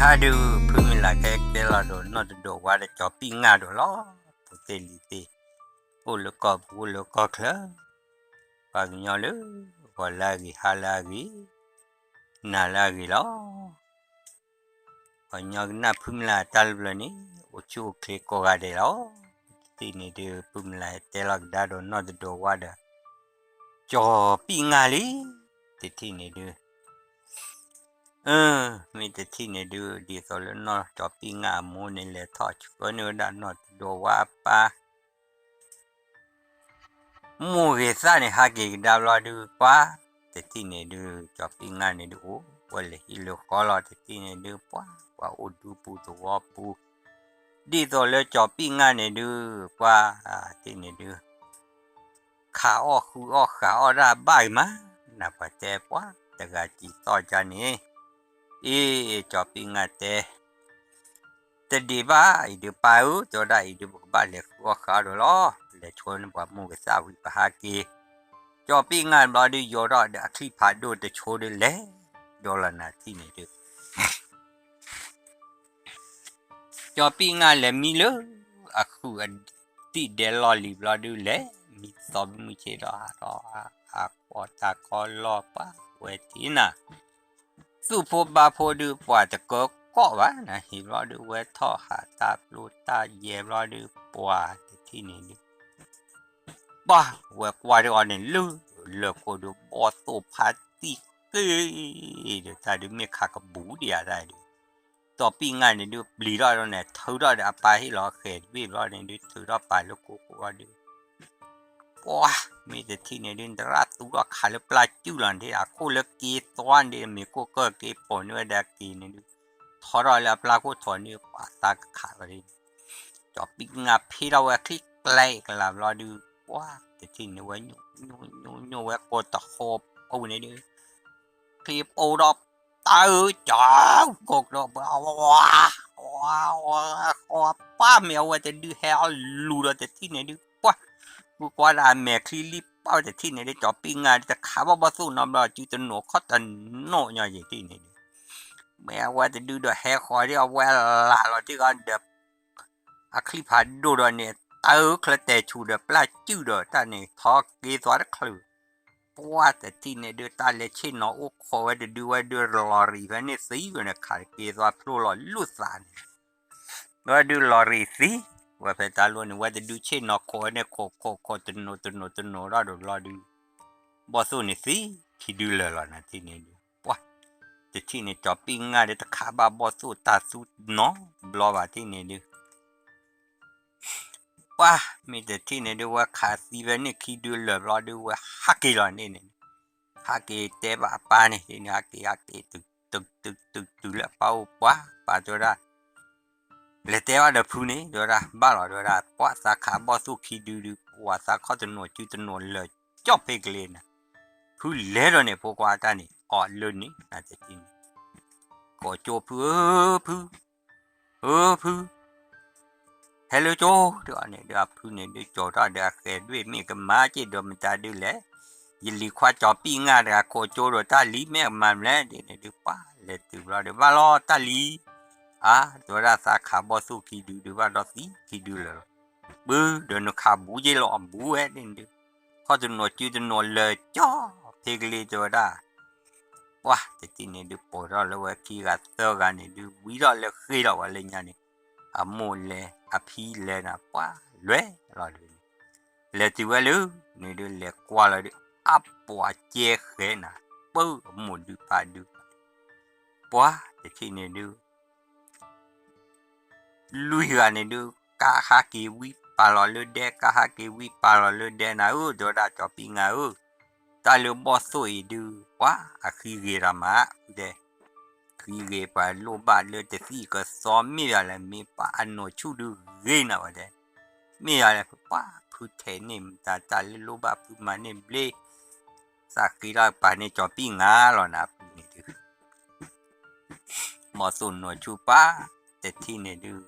အဒုး ဖုမုၢ်လၢ်ကဲကဲလီၤဒိၣ်နီၢ်တဒိၣ်ဝါဒီးကၠီၤပံၣ်ငါဒိၣ်လီၤ. ပူၤသ့ၣ်လံၤသ့ၣ်, အိၣ်လၢကီၢ်ပူၤအိၣ်လၢကီၢ်ချၢ, ပှၤကညီလၢ ဂီၤလၢအဂ့ၤ ဟါလၢအဂ့ၤ, နၤလၢအဂ့ၤလီၤ. ပှၤကညီကနၣ်ဖုမုၢ်လၢ်တၢ်လၢပျၢၤန့ၣ် အိၣ်ဆူၣ်အိၣ်ချ့ကိးဂၤဒဲးလီၤ. တထံၣ်န့ၣ်ဒုး ဖုမုၢ်လၢ်ဟဲတဲလီၤကဒါဒီးနီၢ်တဒိၣ်ဝါဒီး ကၠီၤပံၣ်ငါလံ. တထံၣ်န့ၣ်ဒုး မ့ၢ်တထံၣ်န့ၣ်ဒုး ဒ်သိးလၢနီၢ်ကၠီၤပံၣ်ငါအမိၢ်န့ၣ် လဲၤထီၣ်ဆှၢန့ၢ်ဝဲဒၣ်နီၢ်တဒိၣ်ဝါအပၢ် မိၢ်ဂ့ၤသၣ်န့ၣ် ဟးက့ၤကဒါဘျီဒုး ပှၤ တထံၣ်န့ၣ်ဒုး ကၠီၤပံၣ်ငါန့ၣ်ဒုး အိၣ်ဝဲလၢဟံၣ်လၢဃီလီၤ. တထံၣ်န့ၣ်ဒုး ပှၤ ပှၤအိၣ်ဒူပူၤသဝီပူၤ ဒ်သိးလၢကၠီၤပံၣ်ငါန့ၣ်ဒုး ပှၤ တထံၣ်န့ၣ်ဒုး ခးအီၣ်ဃုအီၣ်ဃးအီၣ်တၢ်ဘၣ်ဂ့ၤမး, နပှၤတဲပှၤ တဂၤစံးသီၣ်ကန့ၣ်, အ့ ကၠီၤပံၣ်ငါတဲ တဒံးဘၣ်အံၤဒုး ပၢ်ဧၢ, တဲဝဲဒၣ်အံၤဒုး ပကဘၣ်လဲၤဃုအီၣ်ဃးအီၣ်ဒီးလီၤ. လဲၤဆိန့ၢ်ပှၤမိၢ်ဂ့ၤသၣ်ဝံၤ ပဟးက့ၤ, ကၠီၤပံၣ်ငါဘျီဒုး ယိးထီၣ်ဒီးအချံဖးဒိၣ်တဆိဒုးလဲၤ, ဒီးလီၤနၤတထံၣ်န့ၣ်ဒုး ကၠီၤပံၣ်ငါလဲၤမံလၢ အဃုာ်အတံၢ်ဒဲးလီၢ်လံၤဘျီဒုးလဲၤ, မံသီမုၢ်ဆ့ၣ်ဒီးဟးထီၣ် ဟးကွီၢ်တၢ်ခီလီၢ်ပှၤဝဲထံၣ်နၤ, သူၣ်ဖိဘါဖိဒုး ပှၤတကၢကီၢ်ဘၣ်နၤ, ဟ့ၣ်ဘျီဒုး ဝဲထီၣ်ဟးတၢ်ပျိတၢ်ယဲဘျီဒုး ပှၤတထံၣ်န့ၣ်ဒုး ပှၤဝဲကွၢ်ဒုးအီၤန့ၣ် လၢလၢၢ်ခိၣ်ဒုး ဘီၣ်သိၣ်ဖးတံၢ်ဃ့ဒီး တၢ်ဒုးမ့ၢ်ခးကဘူးဒံးဧါတၢ်ဒုး, ကၠီၤပံၣ်ငါန့ၣ်ဒုး ပျံၤထီၣ်ဒ်န့ၣ် ထုးထီၣ်ဒီးအပၢ်ဟ့ၣ်လီၤဃဲၤတဘ့ၣ်ဘျီန့ၣ်ဒုး ထုးထီၣ်ပာ်လၢကိကိးဘျီဒုး ပှၤ မ့ၢ်တထံၣ်န့ၣ်ဒုး သရၣ်သူထီၣ်ခးလၢပျၢ်စုၣ်လီၤန့ၣ် အခိၣ်လၢက့သွါန့ၣ် မ့ၢ်ကိၢ်ကၢၢ်က့ပိာ်န့ၢ်ဝဲဒၣ်က့ၤန့ၣ်ဒုး ထီထီၣ်လၢအပျၢ်ခိၣ်ထီၣ်န့ၣ် ပှၤသးကခးလီၤဒုး ကၠီၤပံၣ်ငါဖ့ထီၣ်ဝဲချံကျဲကလးဘျီဒုး ပှၤတထံၣ်န့ၣ်ဝဲ ညိၣ်ညိၣ်ဝဲကိးတဃီပူၤန့ၣ်ဒုး ချံပူၤဒီး တၢ်အၢကၠီၤ ကိးကဒီးပှၤ ဝါ ဝါ ဝါ ပၢ်မ့ၢ်အဝဲတဒုဟဲအီၣ်လူၤဒီးတထံၣ်န့ၣ်ဒုး ပှၤ ဃုကွၢ်ဒၣ်အမဲာ်ချံလံပာ်ဝဲတထံၣ်န့ၣ်ဒုး ကၠီၤပံၣ်ငါဒုး တခးဘၣ်ဘီၣ်သိၣ်နီတဘျီ စုတနိးခီၣ်တနိးညီယံၤတထံၣ်န့ၣ်ဒုး မ့ၢ်အဝဲတဒုဒီးဟဲဃီၤဒ်အဝဲလၢ်လီၤတ့ၢ်ဂီၤဒီး အချံဖးဒိၣ်ဒီးန့ၣ် တၢ်အၢချၢတဲာ်ဆူၣ်ဒီးပျၢ်စုၣ်ဒီးတၢ်န့ၣ် ထီက့သွါတချုး ပှၤတထံၣ်န့ၣ်ဒုး တၢ်လဲၤဆ့ၣ်နီၤအိၣ်ခိးဝဲတဒု ဝဲဒုးလီၤရံၤဖဲန့ၣ်သံဝဲန့ၣ် ခးတက့သွါဖျိလီၤလိာ်သးန့ၣ် ဝဲဒုးလီၤရံၤသံ ဝဲဖဲတၢ်လိၣ်န့ၣ် ဝဲတဒုဆ့ၣ်နီၤခိးဝဲန့ၣ် ခိးခိးခိးတနိးတနိးတနိးထီၣ်ဒီးဘျီဒုး ဘီၣ်သိၣ်န့ၣ်သံ ခံဒုလၢာ်လီၤနၤတထံၣ်န့ၣ်ဒုး ပှၤ တထံၣ်န့ၣ် ကၠီၤပံၣ်ငါဒီး တခးဘၣ်ဘီၣ်သိၣ်တၢ်သူနီတဘျီဘၣ်တထံၣ်န့ၣ်ဒုး ပှၤ မ့ၢ်တထံၣ်န့ၣ်ဒုး ဝဲခးသံဖဲန့ၣ်ခံဒုလၢာ်ဘျီဒုး ဝဲဟးက့ၤလီၤန့ၣ်န့ၣ် ဟးက့ၤတဲဘၣ်အပၢ်န့ၣ် ဒ်န့ၣ် ဟးက့ၤ ဟးက့ၤ တုၤ တုၤ တုၤ တုၤလၢအပၢ်အိၣ်ပှၤ ပၢ်တဲဝဲဒၣ် လဲၤတဲဘၣ်ဒီးဖုန့ၣ် တဲဝဲဒၣ် ဘၣ်လီၤ တဲဝဲဒၣ် ပှၤသးခးဘီၣ်သိၣ်ခံဒုဒုး ပှၤသးခီၣ်တနိးစုတနိးလၢာ်ကၠီၣ်ဖဲကလ့နၤ ဖုလဲၤဒီးန့ၣ် ဖိခွါတၢ်န့ၣ် အီၣ်လၢန့ၣ် နတထံၣ်န့ၣ် ကိးကၠိဖုဧၢ ဖု ဧၢ ဖု ဟဲလၢကၠိ တဂၤန့ၣ်ဒီး အဖုန့ၣ်ဒုး ကၠီၤထီၣ်ဒီးအဃဲၤဒွဲၣ် မ့ၢ်ကမၤက့ၤဒီးမတၤဒုးလဲၣ်, ယလံၤခွါကၠီၤပံၣ်ငါတဂၤ ကိးကၠိဒီးတၢ်လံၤ မ့ၢ်ကမၤမလဲၣ် ဒ်န့ၣ်ဒုး ပှၤလဲၤတုၤဘျီဒုး ဘၣ်လီၤတၢ်လံၤ, အါ တဲဝဲဒၣ်သးခးဘီၣ်သိၣ်ခံဒုဒုး ဘၣ်ဒီးသံခံဒုလၢာ်လီၤ, ဘု ဒီးနခးဘူးယ့ၢ်လီၤအဘူးဝဲ ဒ်န့ၣ်ဒုး ခီၣ်တနိးစုတနိးလၢာ်ကၠီၣ်ဖဲကလ့ တဲဝဲဒၣ် ပှၤတထံၣ်န့ၣ်ဒုး ပိာ်ထီၣ်လၢဝဲခံဂၤသၢဂၤန့ၣ်ဒုး ဝံထီၣ်လၢဃ့လီၤဝဲလၢညါန့ၣ်, အမိၢ်လဲၤ အဖံလဲၤနၤ ပှၤလဲၤလီၤဒုးန့ၣ်, လဲၤတုၤဝဲလၢန့ၣ်ဒုး လဲၤကွၢ်လီၤဒုး အပှၤကဲဃဲနၤ ပၢအမိၢ်ဒုးပၢ်ဒုး, ပှၤတထံၣ်န့ၣ်ဒုး လွံၢ်ဂၤန့ၣ်ဒုး ကါဟးက့ၤဝံပာ်လီၤလၢဒဲ ကါဟးက့ၤဝံပာ်လီၤလၢဒဲနၤဧၢ, တဲဝဲဒၣ်ကၠီၤပံၣ်ငါဧၢ, တၢ်လၢဘီၣ်သိၣ်အံၤဒုး ပှၤအဃံဂ့ၤတၢ်မး, ဃံဂ့ၤ ပှၤလိၣ်ဘၣ်လၢတသံၣ်ကသီမ့ၢ်ယၤလဲၣ်, မ့ၢ်ပှၤအနိးဆူၣ်ဒုးဂ့ၤနၤဝဲဒဲ, မ့ၢ်ယၤလဲၣ် ပှၤဖုထဲးန့ၢ်မတၤတၢ်လၢလိၣ်ဘၣ်ဖုမၤန့ၢ်ဘျ့ သးဃ့ထီၣ်ပာ်န့ၢ်ကၠီၤပံၣ်ငါလီၤနၤ ဖုန့ၣ်ဒုး ဘီၣ်သိၣ်နိးဆူၣ်ပၢ် တထံၣ်န့ၣ်ဒုး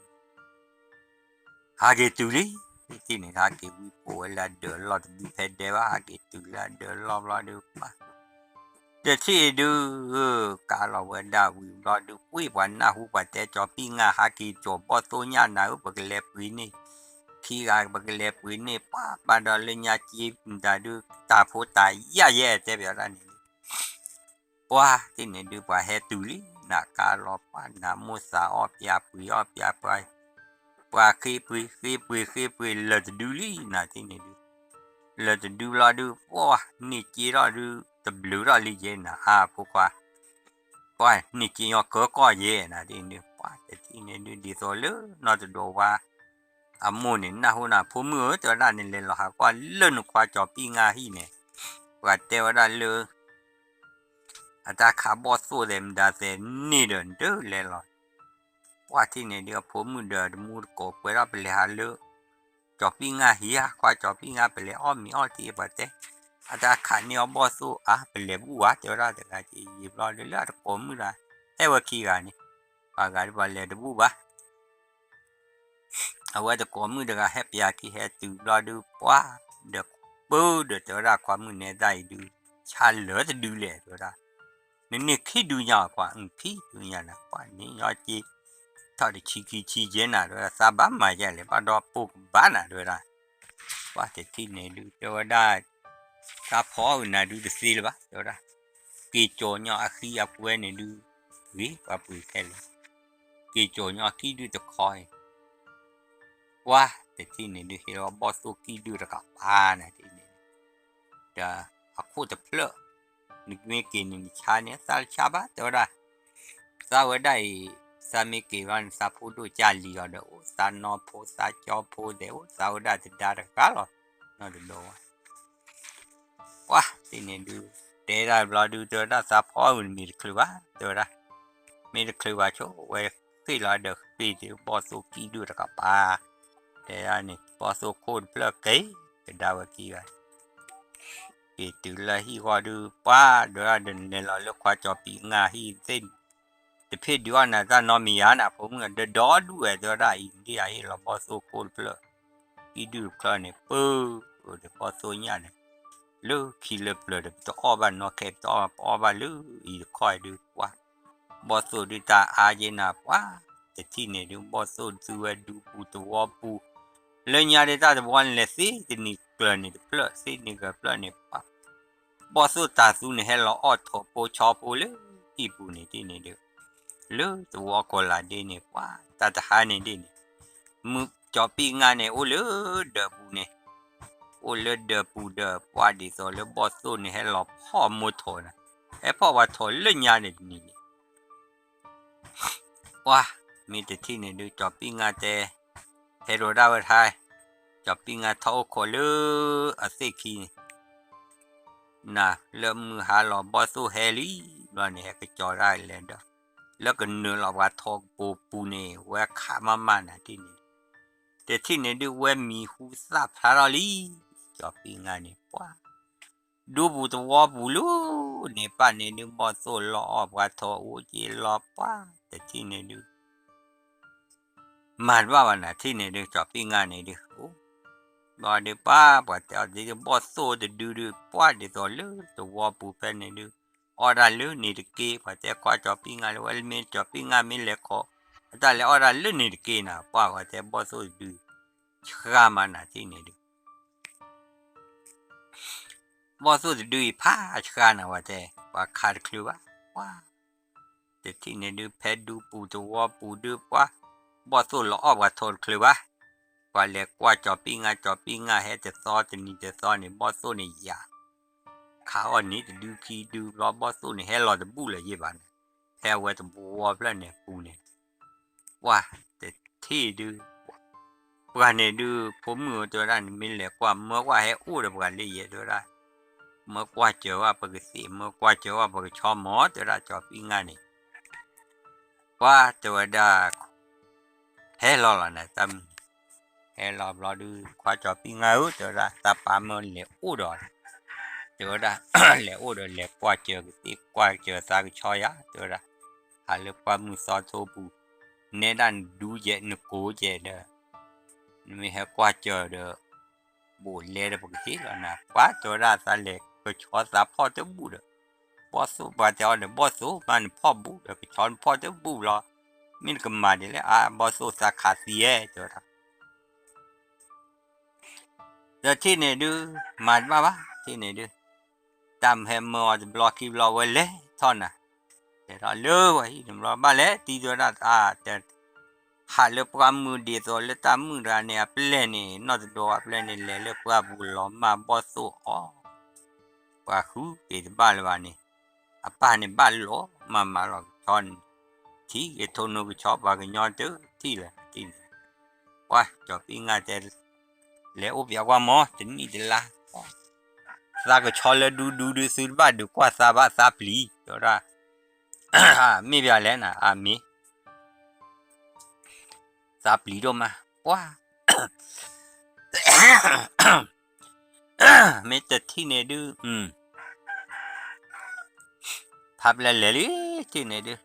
ဟးက့ၤတုၤလံ, တထံၣ်န့ၣ် ဟးက့ၤဝံပိာ်ဝဲလၢအဒၢးလီၢ်တဘျုးဖဲဒဲဘၣ်, ဟးက့ၤတုၤလၢအဒၢးလီၢ်ဘျီဒုးပၢ်, တ တထံၣ်ဒုး ကးလီၤဝဲဒၣ်ဝံၤဘျီဒုး ပှ့ၤပှၤနၢ်ဟူပှၤတဲ ကၠီၤပံၣ်ငါဟးက့ၤကၠီၤဘီၣ်သိၣ်ညၣ်နၤဧၢ ပကလဲၤပှ့ၤန့ၢ် ခံဂၤ ပကလဲၤပှ့ၤန့ၢ် ပှၤဘၣ်ဒီးလၢညါက့ၤမတၤဒုး တၢ်ဖိတၢ်ယာ်ယဲ တဲပၠးဒၣ်န့ၣ်ဒုး ပှၤတထံၣ်န့ၣ်ဒုး ပှၤဟဲတုၤလံ နၤကးလီၤပှၤ နၤမိၢ်သးအီၣ်ပၠးပှ့ၤအီၣ်ပၠးပှၤ ပှၤဃ့ပှ့ၤ ဃ့ပှ့ၤ ဃ့ပှ့ၤ လၢာ်တဒုလံ နၤတထံၣ်န့ၣ်ဒုး လၢာ်တဒုဘျီဒုး ပှၤန့ၢ်က့ၤထီၣ်ဒုး တဘျုးထီၣ်လံယဲနၤ အါဖိခွါ ပှၤန့ၢ်က့ၤညီကၢကီၢ်ယဲ နၤတထံၣ်န့ၣ်ဒုး ပှၤတထံၣ်န့ၣ်ဒုး ဒ်သိးလၢနီၢ်တဒိးဝါ အမိၢ်န့ၣ် နၢ်ဟူနၤ ဖိမုၣ်ဧၢ တဲဝဲဒၣ်န့ၣ် လဲၤလီၤဟးကွၢ်လၢနခွါကၠီၤပံၣ်ငါဟံၣ်န့ၣ် ပှၤတဲဝဲဒၣ်လၢ အတၢ်ခးဘီၣ်သိၣ်သဲးမတၤသဲးန့ၣ်ဒီး နဒုးလဲၤလီၤ ပှၤတထံၣ်န့ၣ်ဒုး အဖိမုၣ်ဒီးတမူတကိး ပှဲၤထီၣ်ပလဲၤဟးလၢ ကၠီၤပံၣ်ငါဟံၣ်ဧါ ခွါကၠီၤပံၣ်ငါ ပလဲၤအီၣ်မ့ၤအီထံ ပှၤတဲ အတၢ်ခးန့ၢ်အီၣ်ဘီၣ်သိၣ်ဧါ ပလဲၤဘူၣ်ဧါ တဲဝဲဒၣ်တဂၤက့ၤ ယံာ်ဘျီဒုး လၢအတကိးမုၣ်တဂၤ ဟဲဝဲခံဂၤန့ၣ် ပှၤဂၤဒုး ပှၤလဲၤတဘူၣ်ဘၣ် အဝဲတကိးမုၣ်တဂၤ ဟဲပၠးက့ၤဟဲတုၤဘျီဒုး ပှၤဒီးပၢဒီး တဲဝဲဒၣ် ခွါမုၣ်နဲဒၣ်အံၤဒုး ဆါလၢာ်တဒုလဲၣ် တဲဝဲဒၣ် နန့ၢ်ခံဒုညါ ခွါ အုၣ် ခံဒုညါနၤ ပှၤန့ၣ်ညီက့ၤ ထီၣ်တဆံခံဆံယဲနၤ တဲဝဲဒၣ် သးဘၣ်မၤယဲလဲၣ် ဘၣ်ဒီးပိာ်ကဘၣ်နၤ တဲဝဲဒၣ် ပှၤတထံၣ်န့ၣ်ဒုး တဲဝဲဒၣ် တၢ်ဖီအုၣ်နၤဒုးတသ့လၢၤဘၣ် တဲဝဲဒၣ် က့ၤကၠီၤညီအဃံအကွဲန့ၣ်ဒုး ဂ့ၤပှၤပှ့ၤခဲလၢာ် က့ၤကၠီၤညီအကံၣ်ဒုးတခီအံၤ ပှၤတထံၣ်န့ၣ်ဒုး ဟ့ၣ်လီၤဘီၣ်သိၣ်ကံၣ်ဒုးတကပၤနၤတထံၣ်န့ၣ် ဒီးအခိၣ်တဖျၢၣ် နမ့ၢ်က့ၤန့ၣ် နဆါန့ၣ် သးတဆါဘၣ် တဲဝဲဒၣ် သးဝဲဒၣ်အံၤ သးမ့ၢ်က့ၤဘၣ်န့ၣ် သးဖိဒိၣ်ကၢ်လံၤအီၤဒီး အိၣ်သးနီၢ်ဖိသးကၠီဖိသဲး အိၣ်သးဝဲဒၣ်တဒါတဂၤလီၤ နီၢ်တဒိးဝါ ပှၤတထံၣ်န့ၣ်ဒုး တဲဒၣ်ဘျီဒုး တဲဝဲဒၣ် သးဖီအုၣ်န့ၣ်မ့ၢ်တချုးဘၣ် တဲဝဲဒၣ် မ့ၢ်တချုးဘၣ်ဆိ ဝဲဃ့ၢ်လီၤဒီးဃ့ၢ်တုၤဘီၣ်သိၣ်ကံၣ်ဒုးတကပၤ တဲဒၣ်န့ၣ် ဘီၣ်သိၣ်ခိၣ်တဖျၢၣ်က့ၤ ကဒါဝဲခံဂၤ က့ၤတုၤလၢဟံၣ်ဃီဒုး ပှၤဒိးဒၣ်ဒီးနဲၣ်လီၤလၢခွါကၠီၤပံၣ်ငါဟံၣ်သ့ၣ် တဖ့ၣ်ဒုးအီၣ်နၤတၢ်နီတမံၤဧါနၤ ဖိမုၣ်ဒီးဒီဒူၣ်ဝဲ တဲဝဲဒၣ်အံၤ ဒ်အဟ့ၣ်လီၤဘီၣ်သိၣ်ခိၣ်တဖျၢၣ် ကံၣ်ဒုးတဖျၢၣ်န့ၣ် ပၢၢ်ဒီးဘီၣ်သိၣ်ညၣ်န့ၣ် လၢခံလၢပျၢၤဒီး ပတအီၣ်ဘၣ်နီၢ်ခဲ ပတအီၣ်ဘၣ် ပအီၣ်ဘၣ်လၢအံၤတခီအံၤဒုး ပှၤ ဘီၣ်သိၣ်ဒုးတၢ်အါယဲနၤ ပှၤ တထံၣ်န့ၣ်ဒုး ဘီၣ်သိၣ်ဒုးဝဲဒူပူၤသဝီပူၤ လၢညါဒုးတၢ်တဝီန့ၣ်လဲၤသ့တနံၤကျၢၤန့ၣ်တဖျၢၣ် သ့န့ၣ်ကဖျၢၣ်န့ၣ် ပှၤ ဘီၣ်သိၣ်တၤသူန့ၣ် ဟဲလီၤအီၣ်ထိးဖိဆီဖိလၢဟံၣ်ပူၤန့ၣ် တထံၣ်န့ၣ်ဒုး လၢသဝီကီၢ်လၤဒ့န့ၣ် ပှၤ တၢ်တဟါန့ၣ်ဒ်န့ၣ် မုၢ်ကၠီၤပံၣ်ငါန့ၣ် အိၣ်လၢဒၢးပူၤန့ၣ် အိၣ်လၢဒၢးပူၤဒီး ပှၤဒ်သိးလၢဘီၣ်သိၣ်န့ၣ် ဟဲလီၤဖီၣ်မိၢ်ထိးန့ၣ် ဟဲဖီၣ်ပှၤထိးလၢညါန့ၣ်တနံၤန့ၣ် ပှၤ မ့ၢ်တထံၣ်န့ၣ်ဒုး ကၠီၤပံၣ်ငါတဲ ဟဲဒိးဒၣ်ဝဲတခါ ကၠီၤပံၣ်ငါထီၣ်အိၣ်ခိးလၢအသ့ၣ်ခံန့ၣ် နၤလၢမုၢ်ဟါလီၤဘီၣ်သိၣ်ဟဲလံ ဘျီန့ၣ် ဟဲကကၠီၤဒၣ်လဲၤဒီး လၢကနုာ်လီၤပှၤထိးကပိာ်ပူၤန့ၣ် ဝဲခးမးမးနၤတထံၣ်န့ၣ် တထံၣ်န့ၣ်ဒုး ဝဲမံၤဟူသၣ်ဖျါထီၣ်လံ ကၠီၤပံၣ်ငါန့ၣ် ပှၤ ဒူပူၤသဝီပူၤလၢန့ၣ်ပၣ်န့ၣ်ဒုး ဘီၣ်သိၣ်လီၤအီၣ်ပှၤထိးအိၣ်က့ၤလီၤပှၤ တထံၣ်န့ၣ်ဒုး မၤတဘၣ်ဘၣ်နၤ တထံၣ်န့ၣ်ဒုး ကၠီၤပံၣ်ငါန့ၣ်ဒုး ဘျီဒုးပှၤ ပှၤတဲအီၤဒ်ဘီၣ်သိၣ်တဒုဒုး ပှၤဒ်သိးလၢသဝီပူၤဖဲန့ၣ်ဒုး အီၣ်တၢ်လၢန့ၣ်တက့ၢ် ပှၤတဲခွါကၠီၤပံၣ်ငါလၢ ဝဲမ့ၢ်ကၠီၤပံၣ်ငါမ့ၢ်လဲၤခိး အတၢ်လဲၤအီၣ်တၢ်လၢန့ၣ်တက့ၢ်နၤ ပှၤ ပှၤတဲဘီၣ်သိၣ်တဒု ဆှါမးနၤ တထံၣ်န့ၣ်ဒုး ဘီၣ်သိၣ်တဒုအံၤဖးဆှါနၤ ပှၤတဲ ပှၤခးတချုးဘၣ် ပှၤ တထံၣ်န့ၣ်ဒုး ဖဲဒူပူၤသဝီပူၤဒုး ပှၤ ဘီၣ်သိၣ်လီၤအီၣ်ပှၤထိးတချုးဘၣ် ပှၤလဲၤကွၢ်ကၠီၤပံၣ်ငါ ကၠီၤပံၣ်ငါဟဲတသီတနံၤတသီန့ၣ် ဘီၣ်သိၣ်န့ၣ်ယၤ ခးအီၣ်န့ၣ်တဒုခံဒုဘျီ ဘီၣ်သိၣ်န့ၣ်ဟဲလီၤတဘူၣ်လၢၤယဲၢ်ဘၣ်န့ၣ် ဖဲအဝဲသဝီဖျၢၣ်န့ၣ်ပူၤန့ၣ် ပှၤ တထံၣ်ဒုး ပှၤန့ၣ်ဒုး ဖိမုၣ်ဧၢ တဲဝဲဒၣ် နမ့ၢ်လဲၤကွၢ် မၢကွၢ်ဟဲအိၣ်ဒီးပှၤလၢယဲၢ် တဲဝဲဒၣ် မၢကွၢ်စၢၤဝဲပကသ့ၣ် မၢကွၢ်စၢၤဝဲပကဆီမီၤ တဲဝဲဒၣ် ကၠီၤပံၣ်ငါန့ၣ် ပှၤ တဲဝဲဒၣ် ဟဲလီၤလီၤနၤ တၢ်မုၢ်န့ၣ် ဟဲလီၤဘျီဒုး ခွါကၠီၤပံၣ်ငါဧၢ တဲဝဲဒၣ် တၢ်ပၢ်မၢလဲၤအိၣ်ဒီး တဲဝဲဒၣ် လဲၤအိၣ်ဒီးလဲၤကွၢ်စၢၤကသ့ၣ် ကွၢ်စၢၤသးကဆီယၤ တဲဝဲဒၣ် ဟးလၢပှၢ်မုၢ်သီထိပူၤ နဲဒၣ်နဒူယဲၢ်နကိးယဲၢ်ဒီး နမ့ၢ်ဟဲကွၢ်စၢၤဒီး ဘူးလဲဒီးပကဟ့ၣ်လီၤနၤ ပှၤ တဲဝဲဒၣ် သးလဲၤကဆီသးဖီၣ်တဘူၣ်ဒီး ဘီၣ်သိၣ် ပှၤတဲအီၤဒီး ဘီၣ်သိၣ် မ့ၢ်နဖီၣ်ဘူးဒီး ကဆီနဖီၣ်တဘူးလီၤ, မ့ၢ်နကမၤဒ်လဲၣ် အါ ဘီၣ်သိၣ်သးခးသံဧါ တဲဝဲဒၣ်. ဒီးထံၣ်န့ၣ်ဒုး မၤတဘၣ်ဘၣ် ထံၣ်န့ၣ်ဒုး, တၢ်ဟဲမၢအီၤတဘျီခံဘျီဝဲလဲၤထီၣ်နၤ, လဲၤထီၣ်လၢဝဲဟံၣ်တဘျီဘၣ်လဲၤတံၤတဲဝဲဒၣ် တၢ် ဟးလၢပှၢ်မုၢ်ဒ်သိးလၢတၢ်မုၣ်တဂၤန့ၣ် အပျဲၢ်န့ၣ် နီၢ်တဒိအပျဲၢ်န့ၣ် လဲၤလၢပှၢ်ပူၤလီၤမၢ်ဘီၣ်သိၣ်အီၤ, ပှၤဃုက့ၤတဘၣ်လၢၤဘၣ်န့ၣ်, အပၢ်န့ၣ်ဘၣ်လီၤမၢ်မးလီၤကဆီန့ၣ်, ထံၣ်က့ၤထိၣ်နူကဆီပှၤကညီတထံၣ်လၢၤန့ၣ်, ပှၤကၠီၤပံၣ်ငါတဲ လဲၤအိၣ်ပၠးကွၢ်မီၤ တနံၣ်တလါ, သးကဆီလၢဒူဒူဒုးသုတဘၣ်ဒုးကွၢ်သးဘၣ်သးပျံၤ တဲဝဲဒၣ်, မ့ၢ်ပၠးလဲၣ်နၤ အမ့ၢ် သးပျံၤဒိၣ်မး, ပှၤ မ့ၢ်တထံၣ်န့ၣ်ဒုး, ဖးပျဲၢ်လဲၤလံ, ထံၣ်န့ၣ်ဒုး,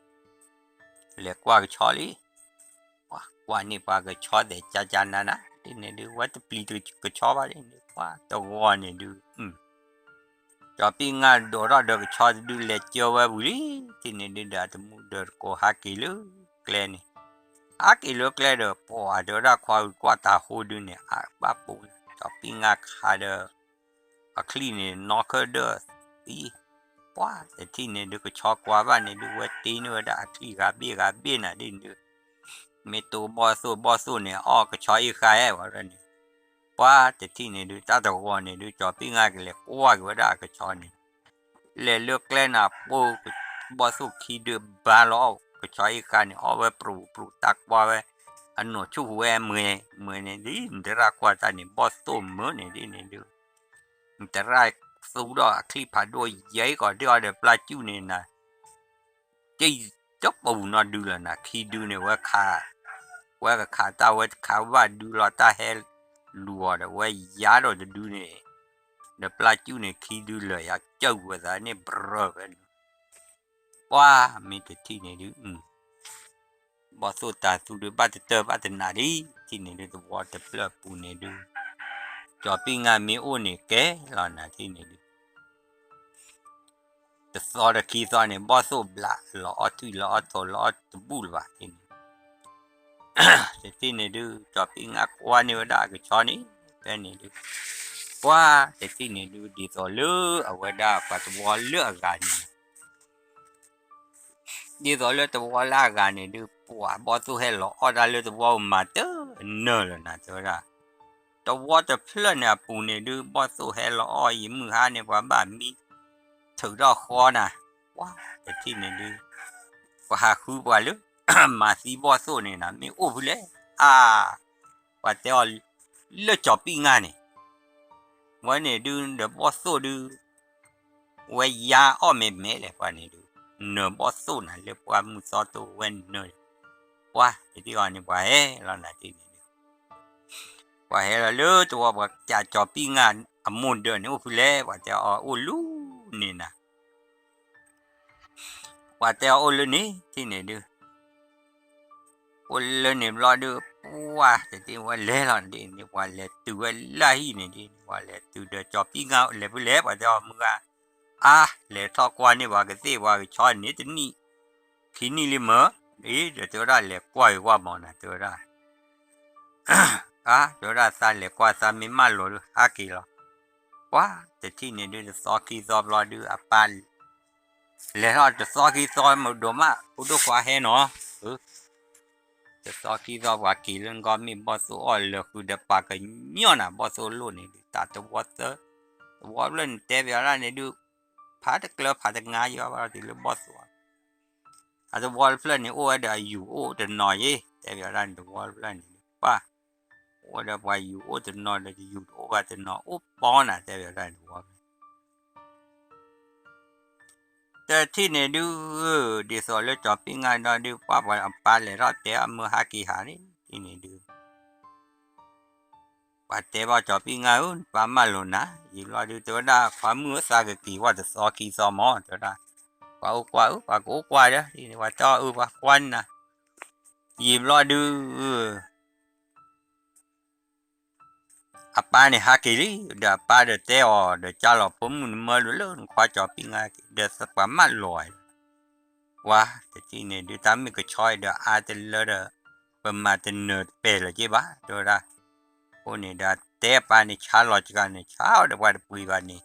လဲၤကွၢ်ကဆီလံ, ပှၤကွၢ်န့ၢ်ပှၤကဆီသဲးကၠၢ်ကၠၢ်နးနး, ထံၣ်န့ၣ်ဒုး ဝဲတပျံၤကဆီဘၣ်ဒ်န့ၣ်, ပှၤတဂီၤန့ၣ်ဒုး ကၠီၤပံၣ်ငါဒိးထီၣ်ဒီးကဆီတဒုလဲၤကၢဝဲဝံၤလံ, ထံၣ်န့ၣ်ဒုးဒီးတမူဒီးတကိးဟးက့ၤလၢကျဲန့ၣ်, ဟးက့ၤလၢကျဲဒီး ပှၤတဲဝဲဒၣ်ခွါအုးကွၢ်တၢ်ဟိဒုးန့ၣ် အဘၣ်ပူၤန့ၣ် ကၠီၤပံၣ်ငါခးဒီး အချံၣ်န့ၣ် နီၢ်ခၢၣ်ဒၢၣ်သံ, ပှၤတထံၣ်န့ၣ်ဒုး ကဆီကွၢ်ဘၣ်န့ၣ်ဒုး ဝဲတ့န့ၢ်ဝဲဒၣ်အချံၣ်ဂၤဘ့ၣ်ဂၤဘ့ၣ်နၤဒ်န့ၣ်ဒုး, မ့ၢ်တိဘီၣ်သိၣ် ဘီၣ်သိၣ်န့ၣ် အီၣ်ကဆီအ့ၣ်ဃါဝဲန့ၣ်, ပှၤတထံၣ်န့ၣ်ဒုး တၢ်တဂီၤန့ၣ်ဒုး ကၠီၤပံၣ်ငါကလဲၤကွၢ်က့ၤဝဲဒၣ်အကဆီန့ၣ်, လဲၤလၢကျဲနၤပိာ် ဘီၣ်သိၣ်ခံဒုးဘါလီၤအီၣ်ကဆီအ့ၣ်ဃါန့ၣ် အီၣ်ဝဲပြူၤပြူၤ တၢ်ကွၢ်ဝဲ အနီၢ်ဆူၣ်ဟူးဝဲအမွဲမွဲန့ၣ်ဒ် နတရၣ်ကွၢ်တၢ်န့ၣ် ဘီၣ်သိၣ်မုာ်န့ၣ်ဒ်န့ၣ်ဒုး နတရၣ်သူဒီးအချံၣ်ဖးဒိၣ်ယဲအံၤကီးဒ်အီၤဒီးပျၢ်ကူၣ်န့ၣ်နၤ, ကတပူၤနီၢ်ဒုလၢၤနၤ ခံဒုန့ၣ် ဝဲခး, ဝဲကခးတၢ်ဝဲခးဘၣ်ဒုလီၤ တၢ်ဟဲလူၤအီၤဒီး ဝဲယါဒီးတဒုန့ၣ်, ဒီးပျၢ်ကူၣ်န့ၣ် ခံဒုလၢာ်ယါကၢၢ်ဝဲသးန့ၣ် ဘြၢၤဖဲန့ၣ်, ပှၤမ့ၢ်တထံၣ်န့ၣ်ဒုး ဘီၣ်သိၣ်တၢ်သူဒုး ဘၣ်တတၢၢ်ဘၣ်တနးဒ် ထံၣ်န့ၣ်ဒုး သဝီတဖျၢၣ်ပူၤန့ၣ်ဒုး, ကၠီၤပံၣ်ငါမ့ၢ်အိၣ်န့ၣ်ကဲလီၤနၤ ထံၣ်န့ၣ်ဒုး တသီတခံသီန့ၣ် ဘီၣ်သိၣ်ဘျး လီၤအီၣ်ထွံၣ်လီၤအီၣ်ထိးလီၤအီၣ်တဘူၣ်လၢၤဘၣ် ထံၣ်န့ၣ်, တထံၣ်န့ၣ်ဒုး ကၠီၤပံၣ်ငါကွၢ်န့ၢ်ဝဲဒၣ်အကဆီန့ၣ် ဖဲန့ၣ်ဒုး, ပှၤတထံၣ်န့ၣ်ဒုး ဒ်သိးလၢအဝဲဒၣ်ပှၤသဝီလၢအဂၤန့ၣ် ဒ်သိးလၢသဝီလၢအဂၤန့ၣ်ဒုး ပှၤဘီၣ်သိၣ်ဟဲလီၤအီၣ်တၢ်လၢသဝီပူၤမၤတနၢၤလၢၤနၤ တဲဝဲဒၣ်, သဝီတဖျၢၣ်န့ၣ်အပူၤန့ၣ်ဒုး ဘီၣ်သိၣ်ဟဲလီၤအီၣ်ယံာ်မုၢ်ဟါန့ၣ် ပှၤဘၣ်မံ ထုးထီၣ်ဃီနၤ, ပှၤတထံၣ်န့ၣ်ဒုး ပှၤဟးဃုပှၤလၢ မၤသံဘီၣ်သိၣ်န့ၣ်နၤ မ့ၢ်အိၣ်ဖဲလဲၣ်, အါ, ပှၤတဲအီၤ လၢကၠီၤပံၣ်ငါန့ၣ် ဝဲန့ၣ်ဒုး ဒီးဘီၣ်သိၣ်ဒုး ဝဲယါအီၣ်မဲာ်မဲာ်လဲၣ် ပှၤန့ၣ်ဒုး နၢၤဘီၣ်သိၣ်နၤလၢပှၢ်မုၢ်သီတိၢ်ဝဲနၢၤ, ပှၤတထံၣ်အီၤန့ၣ် ပှၤဟဲလီၤနၤ ထံၣ်န့ၣ်ဒုး ပှၤဟဲလီၤလၢသဝီ ပှၤကးကၠီၤပံၣ်ငါအမိၢ်ဒၢးန့ၣ် အိၣ်ဖဲလဲၣ် ပှၤတဲအီၤအိၣ်လၢန့ၣ်နၤ ပှၤတဲအီၤအိၣ်လၢန့ၣ် ထံၣ်န့ၣ်ဒုး အိၣ်လၢန့ၣ်ဘျီဒုး ပှၤတထံၣ်ဝဲလဲၤလီၤန့ၣ်ဒုး ပှၤလဲၤတုၤဝဲလၢဟံၣ်န့ၣ်ဒုး ပှၤလဲၤတုၤဒီးကၠီၤပံၣ်ငါလဲၤဖဲလဲၣ် ပှၤတဲအီၤမုၢ်ဂၤ အါ လဲၤထီၣ်ကွၢ်န့ၢ်ပှၤကသ့ၣ်ပှၤကဆီန့ၣ် တနံၣ်ခံနံၣ်လံမၢ်, အံၤ ဒီးတဲဝဲဒၣ်လဲၤကွၢ်ဂ့ၤကွၢ်မၢ်နၤ တဲဝဲဒၣ် အါ တဲဝဲဒၣ်သးလဲၤကွၢ်သးမ့ၢ်မၢလီၤဒုး ဟးက့ၤလီၤ, ပှၤတထံၣ်န့ၣ်ဒုး တသီခံသီဘျီဒုး အပၢ် လဲၤထီၣ်တသီခံသီမုၢ်ဒိၣ်မး ဖိဒိၣ်ခွါဟဲနီၤ, တသီခံသီပှၤက့ၤလၢနဂီၢ်မ့ၢ်ဘီၣ်သိၣ်အီၣ်လၢာ်ဃုာ်ဒီးပှၤကညီနၤ ဘီၣ်သိၣ်လိၣ်န့ၣ်ဒုး တၢ်သဝီသၢ, သဝီဖျၢၣ်န့ၣ်တဲပၠးဒၣ်န့ၣ်ဒုး ဖးတကျၢၤဖးတငါယီၤဘၣ်ဒီးလၢဘီၣ်သိၣ် အသဝီတဖျၢၣ်န့ၣ် အိၣ်ဝဲဒီးအယူၤအိၣ်တနီၤယ့ၣ် တဲပၠးဒၣ်န့ၣ် သဝီတဖျၢၣ်န့ၣ် ပှၤ အိၣ်ဝဲဒီးပှၤယူၤအိၣ်တနီၤဒီး ယူၤတအိၣ်ဘၣ်တနီၤ အိၣ်ပီနၤ တဲပၠးဒၣ်န့ၣ် သဝီဖျၢၣ် တထံၣ်န့ၣ်ဒုး ဒ်သိးလၢကၠီၤပံၣ်ငါဒီးဒုး ပှၤပှၤအပၢ်လဲၤထီၣ်တဲအမုၢ်ဟးက့ၤဟးန့ၣ် ထံၣ်န့ၣ်ဒုး ပှၤတဲဘၣ်ကၠီၤပံၣ်ငါဧၢ ပၢ်မၢလီၤနၤ ယံာ်ဘျီဒုး တဲဝဲဒၣ် ခွါမုၣ်ဧၢ သးကက့ၤဝဲတသီခံသီမၢ် တဲဝဲဒၣ် ပှၤအိၣ်ကွၢ်ဧၢ ပှၤကအိၣ်ကွၢ်ဒီး ပှၤတဲအီၤအၢ ပှၤကွၢ်န့ၣ်နၤ ယံာ်ဘျီဒုး အပၢ်န့ၣ်ဟးက့ၤလံ, ဒီးအပၢ်ဒီးတဲအီၤဒီး ကၢ်လီၤဖိမုၣ် နမၢလိာ်လၢနခွါကၠီၤပံၣ်ငါက့ၤ ဒီးပှၤမၢလီၤ, ပှၤတထံၣ်န့ၣ်ဒုး တၢ်မ့ၢ်ကဆီအံၤဒီး အါတလၢဒီး ပမၤတနၢၤတပဲာ်လၢၤက့ၤဘၣ် တဲဝဲဒၣ်. အဃိန့ၣ်ဒီး တဲအပၢ်န့ၣ် ဆါလီၤစှၤန့ၣ် ဆါအီၤဒီးပှၤတပှ့ၤဘၣ်န့ၣ်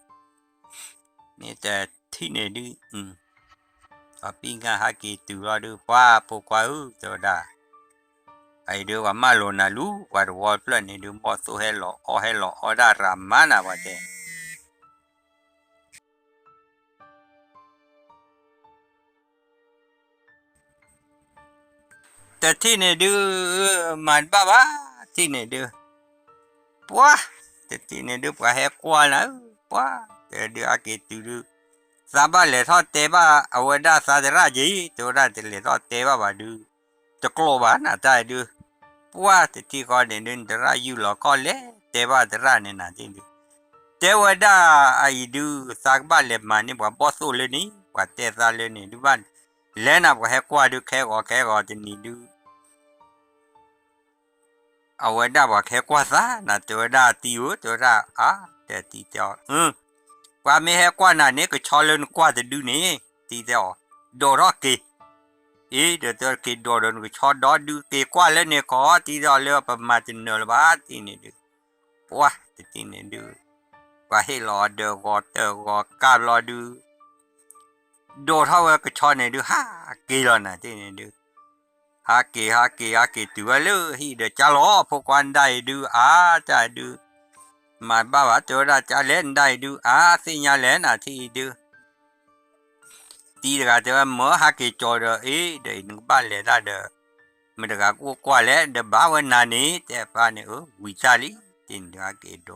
မ့ၢ်တထံၣ်န့ၣ်ဒုး ကၠီၤပံၣ်ငါဟဲက့ၤတုၤလီၤဒုး ပှၤဖိခွါဧၢ တဲဝဲဒၣ်, အအံၤဒုး ပှၤမၢလိာ်နၤလူၤ ပှၤတဝီဖျၢၣ်န့ၣ်ဒုး ဘီၣ်သိၣ်ဟဲလီၤအီၣ် ဟဲလီၤအီၣ်ဒၣ်ရၤမါနၤ ပှၤတဲ တထံၣ်န့ၣ်ဒုး မၤတဘၣ်ဘၣ် ထံၣ်န့ၣ်ဒုး, ပှၤ တထံၣ်န့ၣ်ဒုး ပှၤဟဲကွၢ်နၤဧၢ ပှၤ တဲဒုး ဟဲက့ၤတုၤဒုး, သးဘၣ်လဲၤထီၣ်တဲဘၣ်အဝဲဒၣ်သးသရၣ်က့ၤ တဲဝဲဒၣ် တလဲၤထီၣ်တဲဘၣ်ဘၣ်ဒုး, တကျိးဘၣ်နၤတၢ်ဒုး, ပှၤတထံၣ်ဃီန့ၣ်ဒုး နသရၣ်ယူၢ်လီၤခီၣ်လဲၤတဲဘၣ်သရၣ်န့ၣ်နၤထံၣ်ဒုး, တဲဝဲဒၣ်အအံၤဒုး သးကဘၣ်လဲၤမၤန့ၢ်ပှၤဘီၣ်သိၣ်လၢန့ၣ် ပှၤတဲသးလၢန့ၣ်ဒုးဘၣ် လဲၤနၤ ပှၤဟဲကွၢ်ဒုး ခဲဂီၤခဲဂီၤတနံၤဒုး အဝဲဒၣ်ပှၤကဟဲကွၢ်သးနၤ တဲဝဲဒၣ်တံၤဧၢ တဲဝဲဒၣ်အါ တဲတံၤတဲအီၤ, ပှၤမ့ၢ်ဟဲကွၢ်နၤန့ၣ် ကဆီလၢနကွၢ်တဒုန့ၣ် တံၤတဲအီၤ, ဒိးထီၣ်က့ၤ, အ့ ဒီးတဲက့ၤဒိးဒီးနကဆီဒီဒုက့ၤကွၢ်လၢန့ၣ်ကီး တံၤတဲအီၤ လၢပမၤတနၢၤလၢၤဘၣ် တံၤန့ၣ်ဒုး, ပှၤတထံၣ်န့ၣ်ဒုး, ပှၤဟ့ၣ်လီၤအီၤဒီးဂီၤတၢ်ဂီၤကၢ်ဘျီဒုး ဒိးထီၣ်ဝဲကဆီန့ၣ်ဒုး ဟးက့ၤလီၤနၤ တံၤန့ၣ်ဒုး, ဟးက့ၤ ဟးက့ၤ ဟးက့ၤတုၤဝဲလၢဟံၣ်ဒီး ကၢ်လီၤဖိခွါ နဒၣ်အံၤဒုး အါ တၢ်ဒုး မၤဘၣ်ဘၣ် တဲဝဲဒၣ် ကၢ်လဲၣ် နဒၣ်အံၤဒုး အါ သ့ၣ်ညါလဲၣ်နၤ ထံၣ်အံၤဒုး တံၤတဂၤတဲဝဲ မၢဟးက့ၤကၠီၤဒီး အ့ ဒီးအံၤနကဘၣ်လဲၤတၢ်ဒီး မတဂၤကအိၣ်ကွၢ်လဲၣ် ဒီးဘၣ်ဝဲနၤန့ၣ် တဲပၢ်န့ၣ် အၢ ဝံၤတၢ်လံ တံၤန့ၣ်ဒုး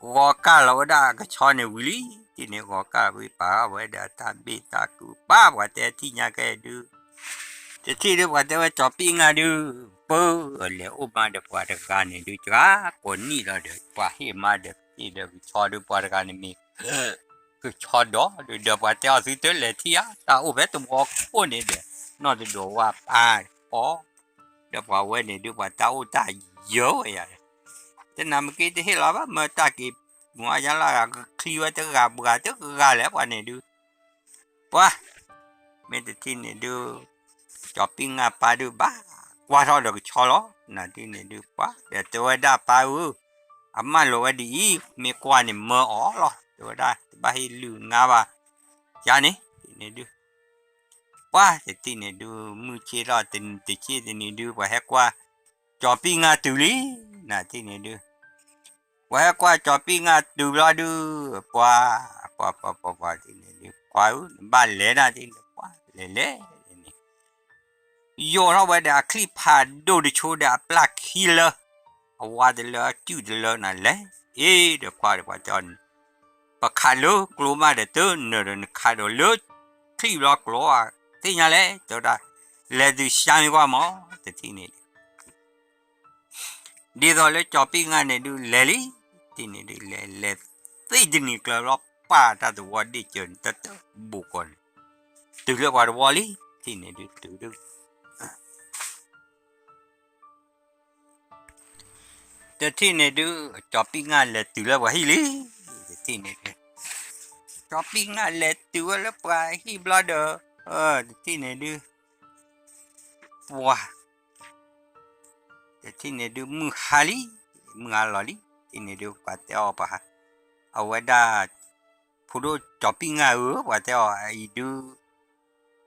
ဟးက့ၤဒိးကဆီတုၤ ဂီၤကၢ်လီၤဝဲဒၣ်ကဆီန့ၣ်ဝံၤလံ တံၤန့ၣ် ဂီၤကၢ်ဝံၤပာ်ဝဲဒီးတၢ်ဘ့ၣ်တၢ်ကူး ပၢ်ပှၤတဲထံၣ်ညါကဲဒုး တထံၣ်ဒုး ပှၤတဲဝဲ ကၠီၤပံၣ်ငါဒုး ပၢလဲၤအိၣ်မးဒီးပှၤတဂၤန့ၣ်ဒုး ကကိးနံၣ်လီၤဒီး ပှၤဟ့ၣ်မးဒီး ဟ့ၣ်ဒီးကဆီဒုး ပှၤတဂၤန့ၣ်မ့ၢ် ကဆီဒီးဒုး ဒီးပှၤတဲအီၤ သုတလဲၤထံၣ်ဧါ တၢ်အိၣ်ဖဲတဝီခိၣ်န့ၣ်ဒီး နီၢ်တဒိးဝါပၢ်အီၤ ဒီးပှၤဝဲန့ၣ်ဒုး ပှၤတၢ်အိၣ်တၢ်ယၢၤဝဲယၤဒီး တနၤမ့ၢ်က့တဟ့ၣ်လီၤဘၣ် မၢတၢ်က့ၤ မၤယါလီၤ ကချံဝဲတဂၤဘှၤတဂၤလဲၣ် ပှၤန့ၣ်ဒုး ပှၤ မ့ၢ်တထံၣ်န့ၣ်ဒုး ကၠီၤပံၣ်ငါပၢ်ဒုး ဘၣ်ကွၢ်ထီၣ်ဒီးကဆီလီၤ နၤထံၣ်န့ၣ်ဒုး ပှၤဒီးတဲဝဲဒၣ် ပၢ်ဧၢ အမၢလိာ်ဝဲဒ်အံၤ မ့ၢ်ကွၢ်န့ၣ်မၢအီၤလီၤ တဲဝဲဒၣ် တဘၣ်ဟ့ၣ်လုၢ်နါဘၣ် ယၤန့ၣ် န့ၣ်ဒုး ပှၤတထံၣ်န့ၣ်ဒုး မုၢ်ဆ့ၣ်ထီၣ်တဆ့ၣ်တနံၤဒုး ပှၤဟဲကွၢ် ကၠီၤပံၣ်ငါတုၤလံ နၤထံၣ်န့ၣ်ဒုး ပှၤဟဲကွၢ်ကၠီၤပံၣ်ငါတုၤဘျီဒုး ပှၤ ပှၤ ပှၤ ပှၤ ပှၤထံၣ်န့ၣ်ဒုး ကွၢ်ဧၢ နဘၣ်လဲၤနၤထံၣ်န့ၣ် ပှၤလဲၤလဲၤန့ၣ် ယိာ်ထီၣ်ဝဲဒီးအချံၣ်ဖးဒိၣ်တဆိဒီးအပျၢ်ခံလၢ အဝါတလၢအစုၣ်တလၢနၤလဲၣ် အ့ ဒီးကွၢ်ဒီးပှၤတဲအီၤန့ၣ် ပခးလၢကျိမးဒီးတနၢၤဒီး နခးဒီးလၢချံၣ်ဘျီကျိဧါ သ့ၣ်ညါလဲၣ် တဲဝဲဒၣ် လဲၤတုၤဆှါမ့ၢ်ကွၢ်မး တထံၣ်န့ၣ်ဒုး ဒ်သိးလၢကၠီၤပံၣ်ငါန့ၣ်ဒုး လဲၤလံ ထံၣ်န့ၣ်ဒုး လဲၤ လဲၤသ့ၣ်တနံၤကျၢၤဘျီ ပၢ်တၢ်တဝီဒ့ၣ်စၢၤန့ၣ် တတၢၢ်ဘူးကီးန့ၣ် တုၤလၢပှၤတဝီလံ ထံၣ်န့ၣ်ဒုး တုၤဒုး တထံၣ်န့ၣ်ဒုး ကၠီၤပံၣ်ငါလဲၤတုၤလၢပှၤဟံၣ်လံ တထံၣ်န့ၣ်ဒုး ကၠီၤပံၣ်ငါလဲၤတုၤဝဲလၢပှၤဟံၣ်ဘျီဒီး တထံၣ်န့ၣ်ဒုး ပှၤ တထံၣ်န့ၣ်ဒုး မုၢ်ဟါလံ မုၢ်ဟါလီၤလံ တထံၣ်န့ၣ်ဒုး ပှၤတဲအီၤပှၤ အဝဲဒၣ် ဖိဒိၣ်ကၠီၤပံၣ်ငါဧၢ ပှၤတဲအီၤ အအံၤဒုး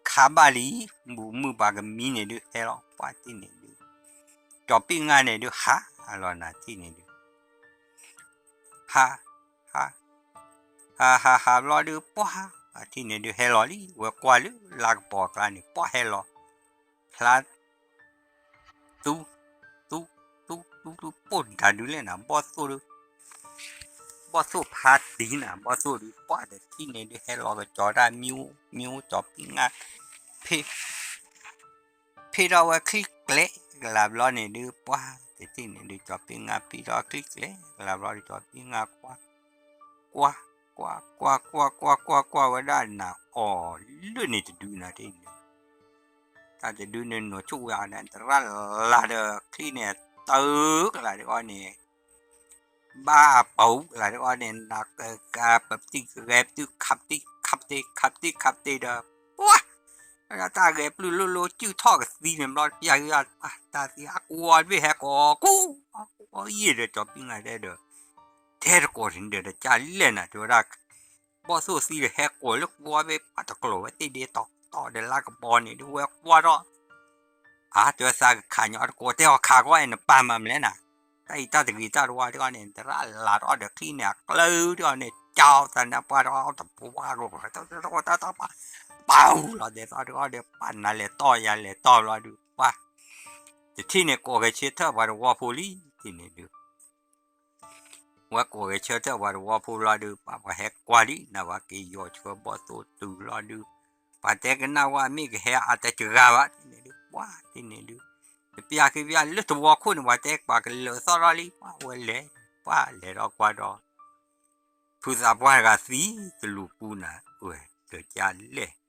ခါဘၣ်လံ ဘူးမုၢ်ပှၤကမံန့ၣ်ဒုး ဟဲလီၤ ပှၤထံၣ်န့ၣ်ဒုး ကၠီၤပံၣ်ငါန့ၣ်ဒုး ဟါလီၤနၤထံၣ်န့ၣ်ဒုး ဟါ ဟါ ဟါဟါဟါဘျီဒုး ပှၤ ထံၣ်န့ၣ်ဒုး ဟဲလီၤလံ ဝဲကွၢ်လၢလါကပီၤအကျါန့ၣ် ပှၤဟဲလီၤ ဖျါ သူ သူ သူ သူ သူ ပိၢ်တၢ်ဒုးလဲၣ်နၤ ဘီၣ်သိၣ်ဒုး ဘီၣ်သိၣ်ဖါတံၤနၤ ဘီၣ်သိၣ်ဒုး ပှၤတထံၣ်န့ၣ်ဒုး ဟဲလီၤကကၠီၤတၢ်မံအိၣ် မံအိၣ်ကၠီၤပံၣ်ငါ ဖ့ ဖ့ထီၣ်ဝဲချံကျဲကလၤဘျီန့ၣ်ဒုး ပှၤတထံၣ်န့ၣ်ဒုး ကၠီၤပံၣ်ငါဖ့ထီၣ်ချံကျဲကလၤဘျီဒုး ကၠီၤပံၣ်ငါကွၢ် ကွၢ် ကွၢ် ကွၢ် ကွၢ် ကွၢ် ကွၢ် ကွၢ်ဝဲဒၣ်နၤအီၤလၢန့ၣ်တဒုနၤထံၣ်န့ၣ် တၢ်တဒုန့ၣ် နီၢ်ဆိၣ်ဝဲအီၤန့ၣ် တရၣ်လၢ်ဒီးချံန့ၣ် တၢ်ကလၤဒုးအီၤန့ၣ် ဘၣ်ပူၤလၢတဂီၢ်န့ၣ် နကပတံၢ်ကဂဲၤပတုာ်ခးပတံၢ်ခးပတံၢ်ခးပတံၢ်ခးပတံၢ်ဒီး ပှၤ တၢ်ဂဲၤပျုၢ်လိၣ်လိၣ်စုၣ်ထီၣ်ကသံန့ၣ်ဘျီ ပျၢ်က့ၤအီၤ တၢ်သံအကူအီၤတဘ့ၣ်ဟဲကိးကူ အကူအီၤယံာ်ဒီး ကၠီၤပံၣ်ငါတဲဒီး တဲတကိးန့ၣ်ဒီး တၢ်လဲၣ်နၤ တဲဝဲဒၣ် ဘီၣ်သိၣ်သံဒီးဟဲကိးလၢကူအီၤဘ့ၣ် ပှၤတကျိၤဝဲသ့ၣ်ဒ့တီတီဒီးလါကပီၤန့ၣ် ဒုးဝဲကွၢ်ထီၣ် အါ တဲဝဲသးကခးညီတကိး တဲအီၤခးကွၢ်အံၤ နပာ်မၤမလဲၣ်နၤ တၢ်အံၤတၢ်တဂ့ၤတၢ်တဝါတဂီၢ်န့ၣ် သရၣ်လၤထီၣ်ဒီးချံန့ၣ် အကျၢတဂီၢ်န့ၣ် ကၠီသးနၢ်ပှၢ်တဂီၢ်တပှၢ် ပာ်လီၤဒဲးသီတဂီၢ်ဒီး ပာ်နၤလဲၤတီၢ်ယၤလဲၤတီၢ်ဘျီဒုး ပှၤ တထံၣ်န့ၣ် ကိးဂဲၤဆၢထၢၣ်ပှၤတဝီဖိလံ တထံၣ်န့ၣ်ဒုး ဝဲကိးဂဲၤဆၢထၢၣ်ပှၤတဝီဖိလီၤဒုး ပှၤပှၤဟဲကွၢ်လံ နဝဲက့ၤယီၤဆှၢဘီၣ်သိၣ်တုၤလီၤဒုး ပှၤတဲကနၣ်ဝဲမ့ၢ်ကဟဲအါတကဂၤဘၣ် တထံၣ်န့ၣ်ဒုး ပှၤ တထံၣ်န့ၣ်ဒုး တပျၢ်ခံပျၢ်လၢတဝီခိၣ်န့ၣ် ပှၤတဲပှၤကလၢာ်သီၣ်ထီၣ်လံ ပှၤဝဲလဲၤ ပှၤလဲၤထီၣ်ကွၢ်ဒီး ဖုသးပှၢ်တဂၤသံတလူၤပူၤနၤ အၢ တကလဲၣ်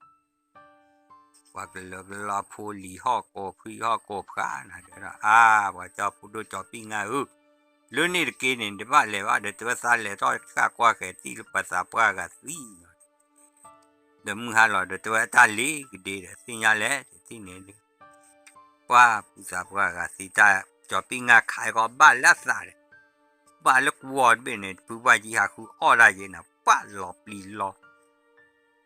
ပှၤကလၢာ်ကလီဖိလံၤဟီၣ်ကိးဖှံဟီၣ်ကိးဖှါနၤ တဲဝဲဒၣ် အါ ပှၤကၠီဖိဒိၣ်ကၠီၤပံၣ်ငါဧၢ လၢန့ၣ်တက့ၢ်န့ၣ် နတဘၣ်လဲၤဘၣ်ဒီး တဲဝဲသးလဲၤထီၣ်ဃၣ်ကွၢ်ဃဲၤတံၢ်လၢပှၤသးပှၢ်တဂၤသံလီၤ ဒီးမုၢ်ဟါလီၤဒီး တဲဝဲတၢ်လံၤကဒ့ဒီး သ့ၣ်ညါလဲၣ် တထံၣ်န့ၣ်ဒုး ပှၤဖုသးပှၢ်တဂၤသံတၢ် ကၠီၤပံၣ်ငါခးအံၤကီးဘၣ်လၢအသးဒီး ဘၣ်လၢကူအီၤတဘ့ၣ်န့ၣ် ဖုဘၣ်ကံဟးဃုအီၣ်ဒၣ်ယဲနၤ ပှၤလီၤပျံၤလီၤ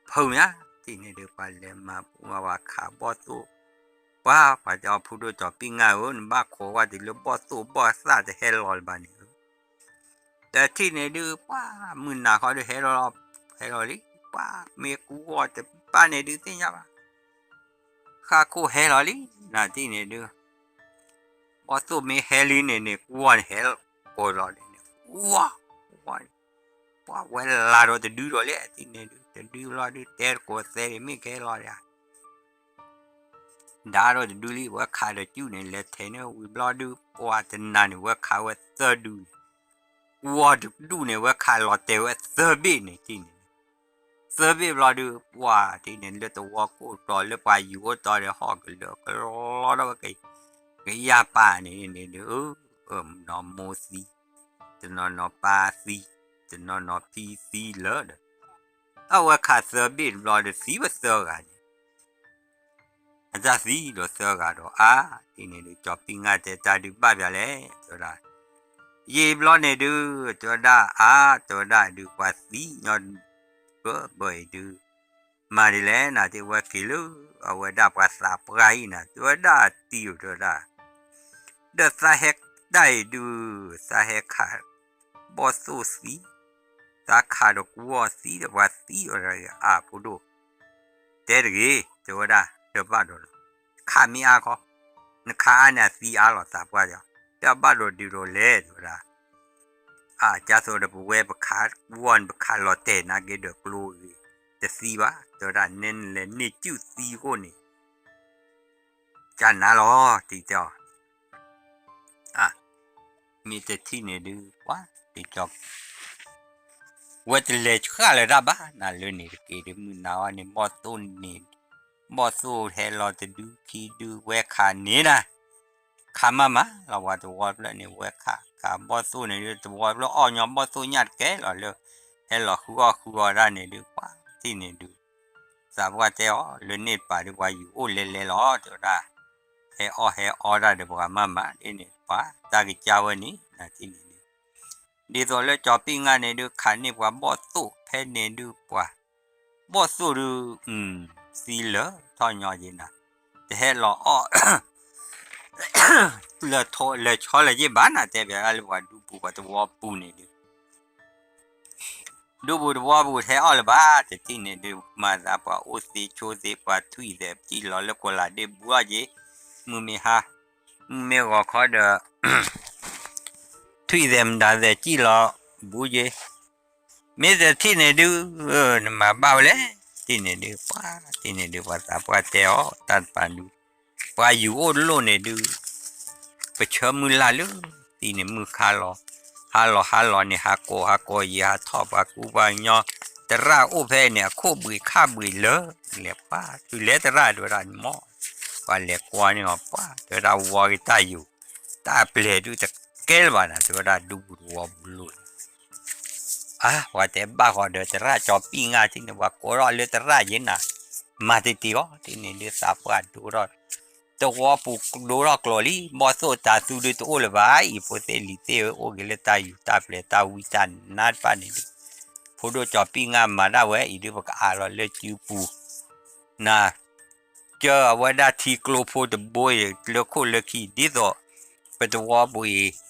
ဖုမး တထံၣ်န့ၣ်ဒုး ပှၤလဲၤမၤပူၤမၤဝဲခးဘီၣ်သိၣ် ပှၤ ပှၤကၠီဖိဒိၣ်ကၠီၤပံၣ်ငါဧၢ နဘၣ်ခိးကွၢ်တုၤလၢဘီၣ်သိၣ်ဘီၣ်သၣ်တဟဲလီၤလၢၤဘၣ်န့ၣ်ဧၢ တထံၣ်န့ၣ်ဒုး ပှၤမုၢ်နၤခီဒုးဟဲလီၤ ဟဲလီၤလံ ပှၤမ့ၢ်ကူအီၤတဘၣ်န့ၣ်ဒုးသ့ၣ်ညါဘၣ် ဃၣ်ခိၣ်ဟဲလီၤလံ နထံၣ်န့ၣ်ဒုး ဘီၣ်သိၣ်မ့ၢ်ဟဲလံန့ၣ်န့ၣ် ကူအီၤန့ၣ်ဟဲကိးလီၤန့ၣ် ဝါ ဝါ ပှၤဝဲလၤဒီးတဒုဒီးလဲၣ် တထံၣ်န့ၣ်ဒုး တဒုလီၤဒုး တဲတကိးသဲဒံး မ့ၢ်ကဟဲလီၤဒၣ် ဒါဒီးတဒုလံ ဝဲခးဒီးစုၣ်န့ၣ် လဲၤထဲးန့ၢ်ဝံၤဘျီဒုး ပှၤတနၤန့ၣ် ဝဲခးဝဲသၢဒုန့ၣ် ကူအီၤတဒူၣ်န့ၣ် ဝဲခးလီၤတဲာ်ဝဲသၢဘ့ၣ်န့ၣ် တထံၣ်န့ၣ် သၢဘ့ၣ်ဘျီဒုး ပှၤတထံၣ်န့ၣ် လၢတဝီကိၣ်တီၤ လၢပှၤယူၤအိၣ်တီၤဒီး ဟီၣ်ကလၢာ်ကလီထီၣ်ဝဲ ကယၢ်ပာ်န့ၣ်န့ၣ်ဒုး နီၢ်မိၢ်သံ တနီၤနီၤပၢ်သံ တနီၤနီၤဖံသံလၢာ်ဒီး အဝဲခးသၢဘ့ၣ်တဘျီဒီး သံဝဲသၢဂၤန့ၣ် အတၢ်သံဒီးသၢဂၤဒီး အါ တထံၣ်န့ၣ်ဒုး ကၠီၤပံၣ်ငါတဲတၢ်ဒုးဘၣ်ပၠးလဲၣ် တဲဝဲဒၣ် ယံာ်ဘျီန့ၣ်ဒုး တဲဝဲဒၣ် အါ တဲဝဲဒၣ်ဒုး ပှၤသံညီ ဘၢဘၢအံၤဒုး မၤဒ်လဲၣ်နၤ တဲဝဲက့ၤလၢ အဝဲဒၣ်ပှၤသးပှၢ်အံၤနၤ တဲဝဲဒၣ်တံၤဧိၤ တဲဝဲဒၣ် ဒီးသးဟဲတၢ်အံၤဒုး သးဟဲခး ဘီၣ်သိၣ်သံ သးခးဒီးကူအီၤသံဒီးပှၤသံအီၤတဂၤအါဖိဒိၣ် တဲတဂ့ၤ တဲဝဲဒၣ် တဘၣ်ဒီးလီၤ ခးမ့ၢ်အါခီ နခးအါန့ၣ်အသံအါလီၤသးပှၢ်ဒီး တဘၣ်ဒီးဒုးဒီးလဲၣ် တဲဝဲဒၣ် အကၢ်သိးဒီးပဝဲပခးကူအီၤန့ၣ် ပခးလီၤတဲာ်နာ်က့ဒီးကျိဂ့ၤ တသံဘၣ် တဲဝဲဒၣ် နဲနလဲၤန့ၢ်စုၣ်သံအဃိန့ၣ် ကနၤလီၤ တံၤတဲအီၤ အါ မ့ၢ်တထံၣ်န့ၣ်ဒုး ပှၤ တံၤတဲအီၤ ဝဲတလဲၤဆှၣ်လၢၤတၢ်ဘၣ် နၤလၢန့ၣ်တက့ၢ်ဒုး မုၢ်နၤအီၤန့ၣ် ဘီၣ်သိၣ်န့ၣ် ဘီၣ်သိၣ်ဟဲလီၤတဒုခံဒု ဝဲခးန့ၣ်နၤ ခးမးမးလီၤ ပှၤတဝီဖျၢၣ်န့ၣ် ဝဲခး ခးဘီၣ်သိၣ်န့ၣ်ဒုး တဝီဖျၢၣ်အီၣ်ညီဘီၣ်သိၣ်ညၣ်တကဲလီၤလၢ ဟဲလီၤဃုအီၣ်ဃုအီဒၣ်န့ၣ်ဒုး ပှၤတထံၣ်န့ၣ်ဒုး သးပှၢ်တဲအီၤ လၢန့ၣ်တပၤဒုး ပှၤယူၤအိၣ်လဲၤလဲၤလီၤ တဲဝဲဒၣ် ဟဲအီၣ်ဟဲအီဒၣ်ဒီးပှၤမးမး ဒ်န့ၣ် ပှၤတၢ်ကစၢ်ဝဲန့ၣ် နၤတထံၣ်န့ၣ်ဒုး ဒ်သိးလၢကၠီၤပံၣ်ငါန့ၣ်ဒုး ခးန့ၢ်ပှၤဘီၣ်သိၣ်ဖဲန့ၣ်ဒုး ပှၤ ဘီၣ်သိၣ်ဒုး သံလၢာ်ထီၣ်ညီက့ၤနၤ တဟဲလီၤအီၣ် လဲၤဆီလဲၤက့ၤဘၣ်နၤ တဲပၠးလၢပှၤဒူပူၤပှၤတဝီပူၤန့ၣ်ဒုး ဒူပူၤတဝီပူၤတဟဲအီၣ်လၢၤဘၣ် တထံၣ်န့ၣ်ဒုး မၤသးပှၤအိၣ်သ့ဆိသ့ ပှၤထွံၣ်သဲးစံၣ်လီၤလၢကိးလးဒ့ဘူးအီၣ်က့ၤ မုၢ်မ့ၢ်ဟါ မုၢ်မ့ၢ်ဂီၤခီဒီး ထွံၣ်သဲးမတၤသဲးစံၣ်လီၤဘူးက့ၤ မ့ၢ်တထံၣ်န့ၣ်ဒုး နမၤဘၣ်ဝဲလဲၣ် တထံၣ်န့ၣ်ဒုး ပှၤတထံၣ်န့ၣ်ဒုး ပှၤသးပှၢ်တဲအီၤ တၢ်တပၤဒုး ပှၤယူၤအိၣ်လိၣ်န့ၣ်ဒုး ပဆၢမုၢ်လၢ်လၢ တထံၣ်န့ၣ်မုၢ်ဟါလီၤ ဟါလီၤဟါလီၤန့ၣ် ဟးကိးဟးကိးယံာ်ဟးထီၣ်ပှၤကူပှၤကညီ သရၣ်အိၣ်ဖဲန့ၣ် အခိၣ်ဘှံးခၣ်ဘှံးလၢ လဲၤပှၤတုၤလဲၤသရၣ်တဲဝဲဒၣ်န့ၣ်မီၢ် ပှၤလဲၤကွၢ်န့ၢ်အီၤပှၤ တဲဝဲဒၣ်ဝီဂ့ၤတၢ်ယူၤ တၢ်ပျဲၢ်ဒုးတ တကဲလၢၤဘၣ်နၤ တဲဝဲဒၣ်ဒူပူၤသဝီပူၤလိၤလီၤ. အါ ပှၤတဲဘၣ်ဃီဒီးသရၣ်ကၠီၤပံၣ်ငါထံၣ်န့ၣ် ပှၤကိးထီၣ်လၢသရၣ်ယဲနၤ, မၤတတ့ၢ်အီၤ ထံၣ်န့ၣ်ဒုးသးပှၢ်ဒိထီၣ် သဝီပူၤဒိထီၣ်ကျိၤလံ ဘီၣ်သိၣ်တၤသူဒုးတအိၣ်လၢၤဘၣ်အံၤ ဖိသ့ၣ်လံၤသ့ၣ်ဧၢ အိၣ်က့ၤလၢတၢ်ယူၤတၢ်ပျဲၤတၢ်ဝံတၢ်နါတဖၣ်န့ၣ်ဒုး ဖိဒိၣ်ကၠီၤပံၣ်ငါမၤဒၣ်ဝဲအံၤဒုး ပကအးလီၤလၢစုပူၤ နၤ ကၢအဝဲဒၣ်ထံကျိဖိတဘိအံၤ လၢခိၣ်လၢခံ ဒ်သိး ပသဝီပူၤအံၤ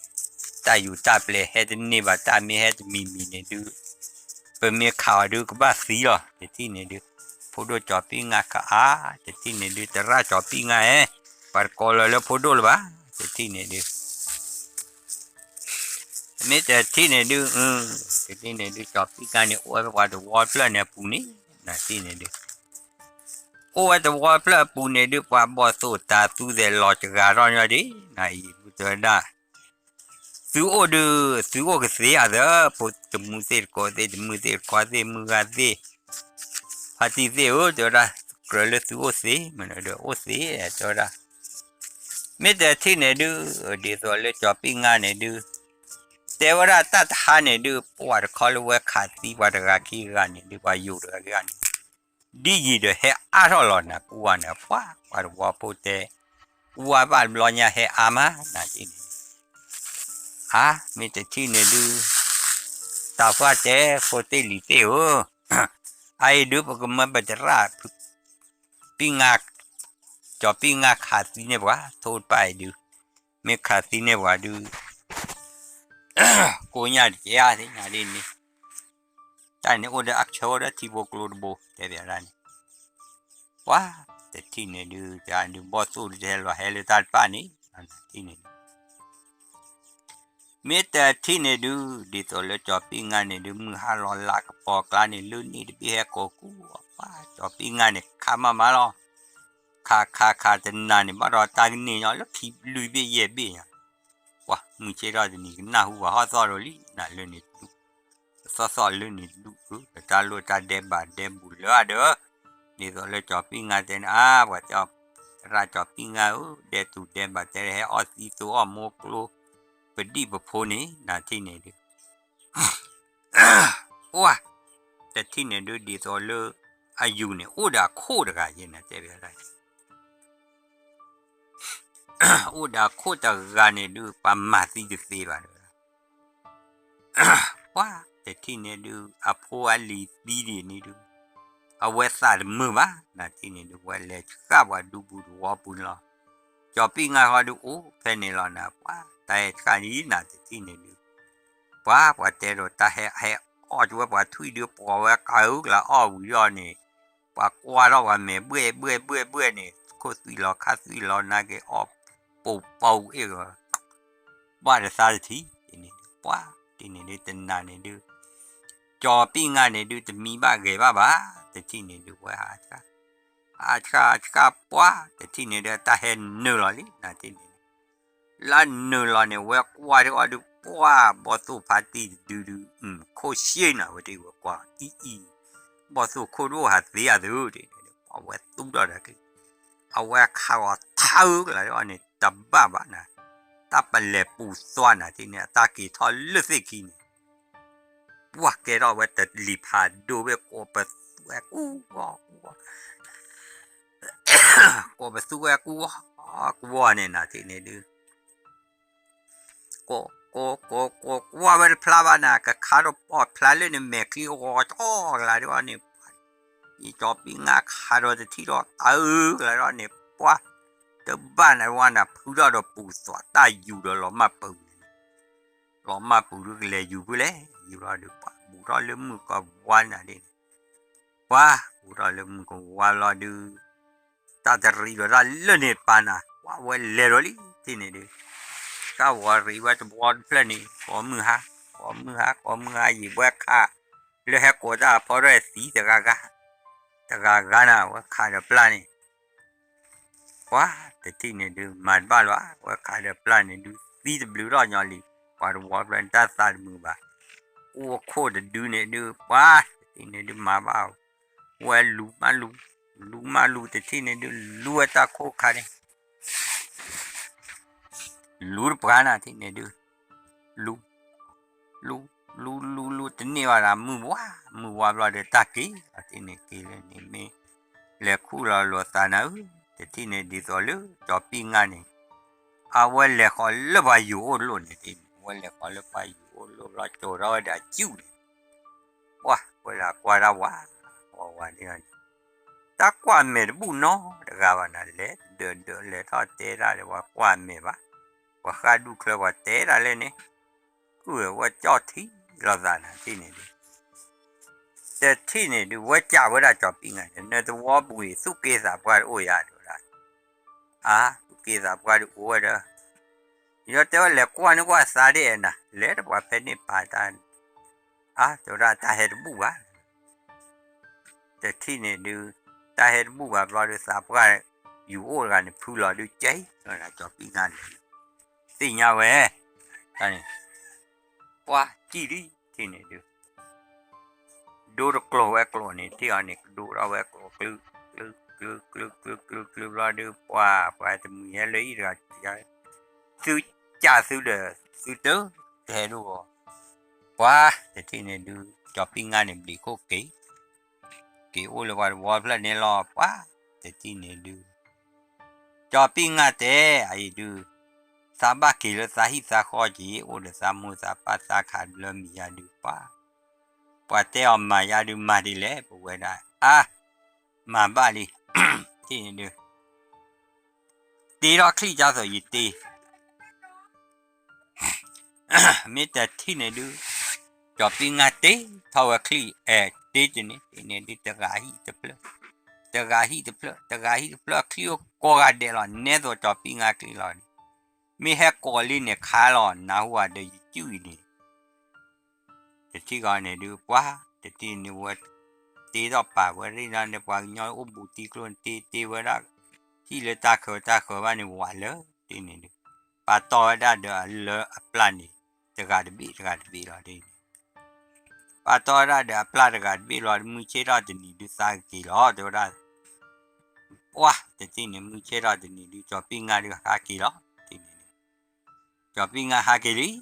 တၢ်ယူၤတၢ်ပျဲၤဟဲတန့ၢ်ဘၣ် တၢ်မ့ၢ်ဟဲတမံၤမံၤန့ၣ်ဒုး ပမ့ၢ်ခးအီၤဒုးကဘၣ်သံလီၤ တထံၣ်န့ၣ်ဒုး ဖိဒိၣ်ကၠီၤပံၣ်ငါကအါ တထံၣ်န့ၣ်ဒုး သရၣ်ကၠီၤပံၣ်ငါဧၢ ပှၤတကိးလီၤလၢဖိဒိၣ်လၢၤဘၣ် တထံၣ်န့ၣ်ဒုး မ့ၢ်တထံၣ်န့ၣ်ဒုး တထံၣ်န့ၣ်ဒုး ကၠီၤပံၣ်ငါန့ၣ် အိၣ်ဝဲပှၤသဝီဖျၢၣ်န့ၣ်အပူၤန့ၣ် နထံၣ်န့ၣ်ဒုး အိၣ်ဝဲသဝီဖျၢၣ်အပူၤန့ၣ်ဒုး ပှၤဘီၣ်သိၣ်တၤသူသဲးလီၤစှၤထီၣ်ညီဒံး နအံၤမုၢ်တဲဝဲဒၣ် သုအိၣ်ဒုး သုအိၣ်ကသ့ဧါသၢ ဖိတမုၢ်သ့ၣ်တကိးသ့ၣ် တမုၢ်သ့ၣ်တခွါသ့ၣ် မုၢ်ဂၤသ့ၣ် ဖါတံၢ်သ့ၣ်ဧၢ တဲဝဲဒၣ် ကြၢးလၢသုအိၣ်သ့ မ့ၢ်ဒီးအိၣ်သ့ တဲဝဲဒၣ် မ့ၢ်တထံၣ်န့ၣ်ဒုး ဒ်သိးလၢကၠီၤပံၣ်ငါန့ၣ်ဒုး တဲဝဲဒၣ်တၢ်တဟါန့ၣ်ဒုး ပှၤတခီလၢဝဲခးသံပှၤတဂၤခံဂၤန့ၣ်ဒုး ပှၤယိာ်တဂၤခံဂၤန့ၣ် ဒ်ယံာ်ဒီးဟဲအါထီၣ်လီၤနၤ ကူဝါန့ၣ် ပှၤ ပှၤတဝီဖိတဲ ကူဝါဘၣ်တဘျီညါဟဲအါမး နၤတထံၣ်န့ၣ် အါ မ့ၢ်တထံၣ်န့ၣ်ဒုး တၢ်ပှၢ်တဲ ဖိသ့ၣ်လံၤသ့ၣ်ဧၢ အအံၤဒုး ပကမၢပသရၣ် ပံၣ်ငါ ကၠီၤပံၣ်ငါခးသံန့ၢ်ပှၤ ထိၣ်တဖၣ်အံၤဒုး မ့ၢ်ခးသံန့ၢ်ပှၤဒုး ကိးညါတက့ၢ်ဧါ သ့ၣ်ညါဒ်န့ၣ် တၢ်န့ၣ်အိၣ်ဒီးအဆၢဒီးထံဖိကျိတဘိ တဲဘၣ်ဒၣ်န့ၣ် ပှၤ တထံၣ်န့ၣ်ဒုး တၢ်ဒုးဘီၣ်သိၣ်ဒုးတဟဲလီၤဟဲလၢတၢ်တဖၣ်န့ၣ် တထံၣ်န့ၣ်ဒုး မ့ၢ်တထံၣ်န့ၣ်ဒုး ဒ်သိးလၢကၠီၤပံၣ်ငါန့ၣ်ဒုး မုၢ်ဟါလီၤလၢကပီၤကျါန့ၣ် လၢန့ၣ်တဘ့ၣ်ဟဲကိးကူ ပှၤ ကၠီၤပံၣ်ငါန့ၣ် ခးမးမးလီၤ ခးခးခးတနၤန့ၣ် ဘၣ်ဒီးတၢ်ကန့ၢ်ညီလၢခံလွံၢ်ဘ့ၣ်ယဲၢ်ဘ့ၣ်ညါ ပှၤ မုၢ်ဆ့ၣ်ထီၣ်တနံၤ ကနၢ်ဟူပှၤဟီၣ်သီၣ်ဒီးလံ နၤလၢန့ၣ်တဒူၣ် သီၣ်သီၣ်လၢန့ၣ်တဒူၣ် တၢ်လိၣ်တၢ်ဒဲးဘးဒဲးဘူးလၢအဒီး ဒ်သိးလၢကၠီၤပံၣ်ငါတဲန့ၣ် အါ ပှၤတဲအီၤ သရၣ်ကၠီၤပံၣ်ငါဧၢ ဒဲးတူၢ်ဒဲးဘးတဲဟဲအီၣ်သံသိအီၣ်မိၢ်ကျိ ပဒံၣ်ပဖိန့ၣ် နၤထံၣ်န့ၣ်ဒုး ပှၤ တထံၣ်န့ၣ်ဒုး ဒ်သိးလၢ အယူၤန့ၣ် အိၣ်ဒီးအခိၣ်တဂၤယဲၢ်နၤတဲဘၣ်ဒၣ် အိၣ်ဒီးအခိၣ်တဂၤန့ၣ်ဒုး ပှၤမၤသံတသ့ဘၣ် ပှၤ တထံၣ်န့ၣ်ဒုး အဖိအလံၤသံဒံးန့ၣ်ဒုး အဝဲသးတမုာ်ဘၣ် နၤထံၣ်န့ၣ်ဒုး ဝဲလဲၤဆှၣ်ပှၤဒူပူၤသဝီပူၤန့ၣ်လီၤ. ကၠီၤပံၣ်ငါဃီဒုးအိၣ်ဖဲန့ၣ်လီၤနၤ ပှၤ တၢ်ဟဲဆှၣ်န့ၣ်နၤတထံၣ်န့ၣ်ဒုး ပှၤ ပှၤတဲဒီးတၢ်ဟဲဟဲအီၣ်ဝဲပှၤထွံၣ်ဒုး ပှၤဝဲကးဧၢကလးအီၣ်ဝံၤဒီးန့ၣ် ပှၤကွၢ်ထီၣ်ပှၤမဲာ်ဘှဲၣ်ဘှဲၣ်ဘှဲၣ်ဘှဲၣ်န့ၣ် ခိၣ်သွံၣ်လီၤခါသွံၣ်လီၤနာ်က့ၤအီၣ်ပိာ်ပီအ့ၣ်ဂီၤ ဘၣ်တသးတထံၣ်န့ၣ် ပှၤ တထံၣ်န့ၣ်ဒုးတနၤန့ၣ်ဒုး ကၠီၤပံၣ်ငါန့ၣ်ဒုးတမံဘၣ်ဂဲၤဘၣ်ဘၣ် တထံၣ်န့ၣ်ဒုးဝဲဟးဆှၣ် ဟးဆှၣ်ဆှၣ်ပှၤ တထံၣ်န့ၣ်ဒုးတၢ်ဟဲနုာ်လီၤလံ နၤထံၣ်န့ၣ် လၢနုာ်လီၤန့ၣ် ဝဲကွၢ်ဒုးအီၤဒုး ပှၢ်ဘီၣ်သိၣ်ဖါတံၢ်တဒုဒုး ခိၣ်ရှ့နၤဝဲတ့ၢ်ဝဲကွၢ်အံၤအံၤ ဘီၣ်သိၣ်ခိၣ်ဒိၣ်ဟးသ့အသးတ့ၢ် အဝဲသူၣ်ထီၣ်ဒီးက့ၤ အဝဲခးဂီၤထါဧၢကလးဒုးအီၤန့ၣ် တဘၣ်ဘၣ်နၤ တၢ်ပလဲၤပူၤသွါနၤထံၣ်န့ၣ် အတၢ်က့ၤထီၣ်လၢသ့ၣ်ခံန့ၣ် ပှၢ်ကဲထီၣ်ဝဲတလံၤဖးဒိၣ်ဝဲ ကိးပသူဝဲကူဝီကူဝီ ကိးပသူဝဲကူဝီ ကူဝီန့ၣ်နၤထံၣ်န့ၣ်ဒုး ကိး ကိး ကိး ကိးကွၢ်ဝဲတဖျါဘၣ်နၤ ကခးဒီးပိာ်ဖျါလၢန့ၣ် မဲာ်ချံဂီၤကၠီကလးဒုးအီၤန့ၣ် ယကၠီၤပံၣ်ငါခးဒီးတထံၣ်ဒီးတၢ်အၢကလးဒုးအီၤန့ၣ် ပှၤ တဘၣ်နၤဝဲနၤ ဖုထီၣ်ဒီးပူၤသွးတၢ်ယူၤဒီးလီၤမၢ်ပူၤန့ၣ် လီၤမၢ်ပူၤဒုးကလဲၤယူၤဖဲလဲၣ် ယူၤလီၤဒုးပှၤ ဘူးထီၣ်လၢမုၢ်ကဝါနၤဒ်န့ၣ် ပှၤ ဘူးထီၣ်လၢမုၢ်ကဝါလီၤဒုး တၢ်တရံးဒီးတၢ်လၢန့ၣ်တပၤနၤ ပှၤဝဲလဲၤဒီးလံ ထံၣ်န့ၣ်ဒုး ကၢ်ဝီၤရံးဝဲတဘျီတဖျၢၣ်န့ၣ် ကိးမုၢ်ဟါ ကိးမုၢ်ဟါ ကိးမုၢ်ဟါ ယံာ်ဘှဲခး လၢဟဲကိးတၢ်ဖီထီၣ်သံတဂၤဂၤ တဂၤဂၤနၤ ဝဲခးဒီးပျၢ်န့ၣ် ပှၤ တထံၣ်န့ၣ်ဒုး မၤတဘၣ်လၢၤ ဝဲခးဒီးပျၢ်န့ၣ်ဒုး သံတဘျုးထီၣ်ညီလံ ပှၤတဝီဖျၢၣ်န့ၣ် တၢ်သးတမုာ်ဘၣ် အိၣ်အခိၣ်တဒုန့ၣ်ဒုး ပှၤ တထံၣ်န့ၣ်ဒုး မၤဘၣ် ဝဲလူၤမးလူၤ လူၤမးလူၤ တထံၣ်န့ၣ်ဒုး လူၤဝဲတၢ်ခိၣ်ခါန့ၣ် လူၤတပှၤနၤ ထံၣ်န့ၣ်ဒုး လူၤ လူၤ လူၤ လူၤ လူၤ တန့ၢ်ဘၣ်ဒီး မုၢ်ဝါ မုၢ်ဝါဘျီဒီး တၢ်က့ၤလီၤတထံၣ်န့ၣ် က့ၤလၢန့ၣ်မ့ၢ် လဲၤခူၣ်လီၤလိာ်သးနၤဧၢ, တထံၣ်န့ၣ်ဒ်သိးလၢ ကၠီၤပံၣ်ငါန့ၣ် အဝဲလဲၤဃီၤလၢပှၤယူၤအိၣ်လိၣ်န့ၣ်တထံၣ်န့ၣ် အဝဲလဲၤဃီၤလၢပှၤယူၤအိၣ်လိၣ်ဘျီ ကၠိၤထီၣ်ဝဲဒၣ်အစုၣ်န့ၣ် ပှၤဝဲဒၣ်ကွၢ်တၢ်ဝး ဝးဝးန့ၣ် တၢ်ကွၢ်မဲာ်တဘူၣ်နီတဂၤဘၣ်နၤ လဲၤတဒၢးဒၢးလဲၤထီၣ်တဲတၢ်ဒီး ပှၤကွၢ်မဲာ်ဘၣ်, ပှၤဃၣ်ဒူၣ်ချၢပှၤတဲတၢ်လၢန့ၣ်, ကုၢ်ဝဲကၠီၣ်ထံလီၤသးနၤတထံၣ်န့ၣ်ဒုး, တထံၣ်န့ၣ်ဒုး ဝဲကးဝဲဒၣ်ကၠီၤပံၣ်ငါန့ၣ် နသဝီပူၤအံၤ သူၣ်က့သးပှၢ်တအိၣ်ယၤဒိၣ်ဒၣ်, အါ သူၣ်က့သးပှၢ်ဒုးအိၣ်ဝဲဒီး ယတဲဝဲလဲၤကွၢ်န့ၢ်ကွၢ်သးဒ်အဲၣ်နၤ လဲၤတပှၤဖဲန့ၣ်ပာ်တၢ်, အါ တဲဝဲဒၣ်တၢ်ဟဲတဘူၣ်ဘၣ် တထံၣ်န့ၣ်ဒုး, တၢ်ဟဲတဘူၣ်ဘၣ်ဘျီဒုး သးပှၢ်ယူၤအိၣ်တဂၤန့ၣ် ဖုလီၤဒုးကဲ, ကၠီၤပံၣ်ငါန့ၣ် သ့ၣ်ညါဝဲ, တၢ်န့ၣ်, ပှၤစံၣ်လံ ထံၣ်န့ၣ်ဒုး ဒိတကျိၤဝဲကျိၤန့ၣ် ထံၣ်အီၤန့ၣ် ကဒိထီၣ်ဝဲကျိၤ ကျု ကျု ကျု ကျု ကျု ကျု ကျုဘျီဒုး ပှၤ ပှၤတမှံၤဟဲလၢအံၤတဂၤ, သုကးသုဒီး သုတ တဟဲဒိၣ်ဘၣ်, ပှၤ တထံၣ်န့ၣ်ဒုး ကၠီၤပံၣ်ငါန့ၣ် ဘျံးခိၣ်က့ၤ က့ၤအိၣ်လၢပှၤတဝီဖျၢၣ်န့ၣ်လီၤ ပှၤ တထံၣ်န့ၣ်ဒုး ကၠီၤပံၣ်ငါတဲ အအံၤဒုး, သးဘၣ်က့ၤလၢသးဟံၣ်သးဃီက့ၤ အိၣ်ဒီးသးမိၢ်သးပၢ်သးခးဘျၢမံၤယါဒုးပှၤ, ပှၤတဲအီၤမၤယါဒုးမၤဒ်လဲၣ် ပဝဲဒၣ် အါ, မၤဘၣ်လံ, ထံၣ်န့ၣ်ဒုး, တ့ထီၣ်ချံၣ်ဒ်သိးယတ့ မ့ၢ်တထံၣ်န့ၣ်ဒုး, ကၠီၤပံၣ်ငါတ့ထီၣ်ဝဲချံၣ် အဲၣ်တ့တန့ၣ် တ့န့ၣ်ဒုး တဂၤဟံၣ်တဖျၢၣ်, တဂၤဟံၣ်တဖျၢၣ် တဂၤဟံၣ်တဖျၢၣ် အချံၣ်အိၣ်ကိးဂၤဒဲးလီၤ နဲသိးကၠီၤပံၣ်ငါချံၣ်လီၤ, မ့ၢ်ဟဲကိးလံန့ၣ်ခါလီၤ နၢ်ဟူဧါဒီးယစုၣ်အံၤန့ၣ် တထံၣ်ဃီန့ၣ်ဒုး ပှၤ တထံၣ်န့ၣ်ဝဲ တ့ထီၣ်ပာ်ဝဲရ့ၣ်နီၤန့ၣ် ပှၤကညီအိၣ်ဘူးတံကျိၣ်န့ၣ် တ့တ့ဝဲဒၣ် ဟံၣ်လၢတၢ်ခၢးတၢ်ဃၢၤဘၣ်န့ၣ် ဝးလၢ တ့န့ၣ်ဒုး ပာ်တီၢ်ဝဲဒၣ်ဒီးအလၢအပျၢ်န့ၣ် တဂၤတဘ့ၣ်တဂၤတဘ့ၣ်လီၤ တ့န့ၣ် ပာ်တီၢ်ဝဲဒၣ်ဒီးအပျၢ်တဂၤတဘ့ၣ်လီၤ မုၢ်ဆ့ၣ်ထီၣ်တနံၤဒုးသးကက့ၤလီၤ တဲဝဲဒၣ် ပှၤ တထံၣ်န့ၣ် မုၢ်ဆ့ၣ်ထီၣ်တနံၤဒုး ကၠီၤပံၣ်ငါဒုးဟးက့ၤလီၤ တ့န့ၣ်ဒုး ကၠီၤပံၣ်ငါဟးက့ၤလံ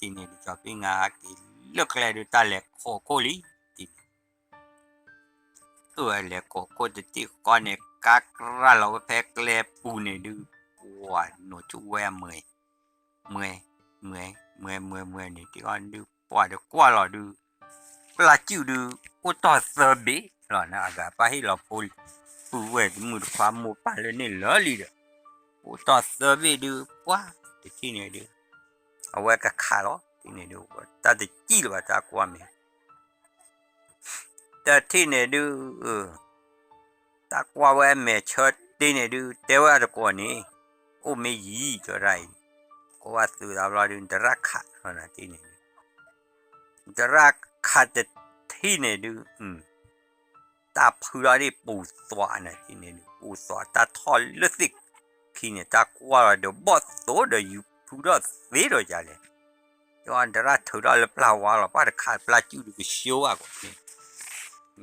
တ့န့ၣ်ဒုး ကၠီၤပံၣ်ငါဟးက့ၤလၢကျဲဒုး တၢ်လဲၤခိးခိၣ်လံ တ့န့ၣ် အဝဲလဲၤခိးခိၣ်တထံၣ်ဃီန့ၣ် ကါကြၢ်လီၤဝဲဖဲကျဲပူၤန့ၣ်ဒုး ပှၤနိးဆူၣ်ဝဲအမှဲ မှဲ မှဲ မှဲ မှဲ မှဲန့ၣ် တ့အီၤဒုး ပှၤဒီးကွၢ်လီၤဒုး ပျၢ်စုၣ်ဒုး အိၣ်တီၢ်သၢဘ့ၣ်လီၤ အဂၤပၢ်ဟ့ၣ်လီၤဖိ ပုၢ်ဝဲၢ်တမုၣ်တခွါမိၢ်ပၢ်လၢန့ၣ်လၢာ်လံဒီး အိၣ်တီၢ်သၢဘ့ၣ်ဒုး ပှၤ တထံၣ်န့ၣ်ဒုး အဝဲကခးလီၤ တ့န့ၣ်ဒုး တၢ်တစံၣ်လၢၤဘၣ် တၢ်ကွၢ်မဲာ် တထံၣ်န့ၣ်ဒုး တၢ်ကွၢ်ဝဲအမဲာ်ဆၢတ့န့ၣ်ဒုး တဲဝဲအတကိးန့ၣ် အိၣ်မ့ၢ်ယံၤ တဲဝဲဒၣ်အံၤ ကိးဘၣ်သုးသးဘျီဒုး နတရၣ်ခးလီၤနၤတ့န့ၣ်ဒုး နတရၣ်ခးတထံၣ်န့ၣ်ဒုး တၢ်ဖုထီၣ်ဒ်ပူၤသွးနၤတ့န့ၣ်ဒုး ပူၤသွးတၢ်ထီၣ်လၢသ့ၣ်ခံန့ၣ် တၢ်ကွၢ်လီၤဒီးဘီၣ်သိဒီးယူၤဖုထီၣ်သ့ဒီးယၤလဲၣ် ဒီးနတရၣ်ထုးထီၣ်လၢပျၢ်ဝါလီၤ ပှၤတခးပျၢ်စုၣ်ဒုးကဆိအါကီးန့ၣ်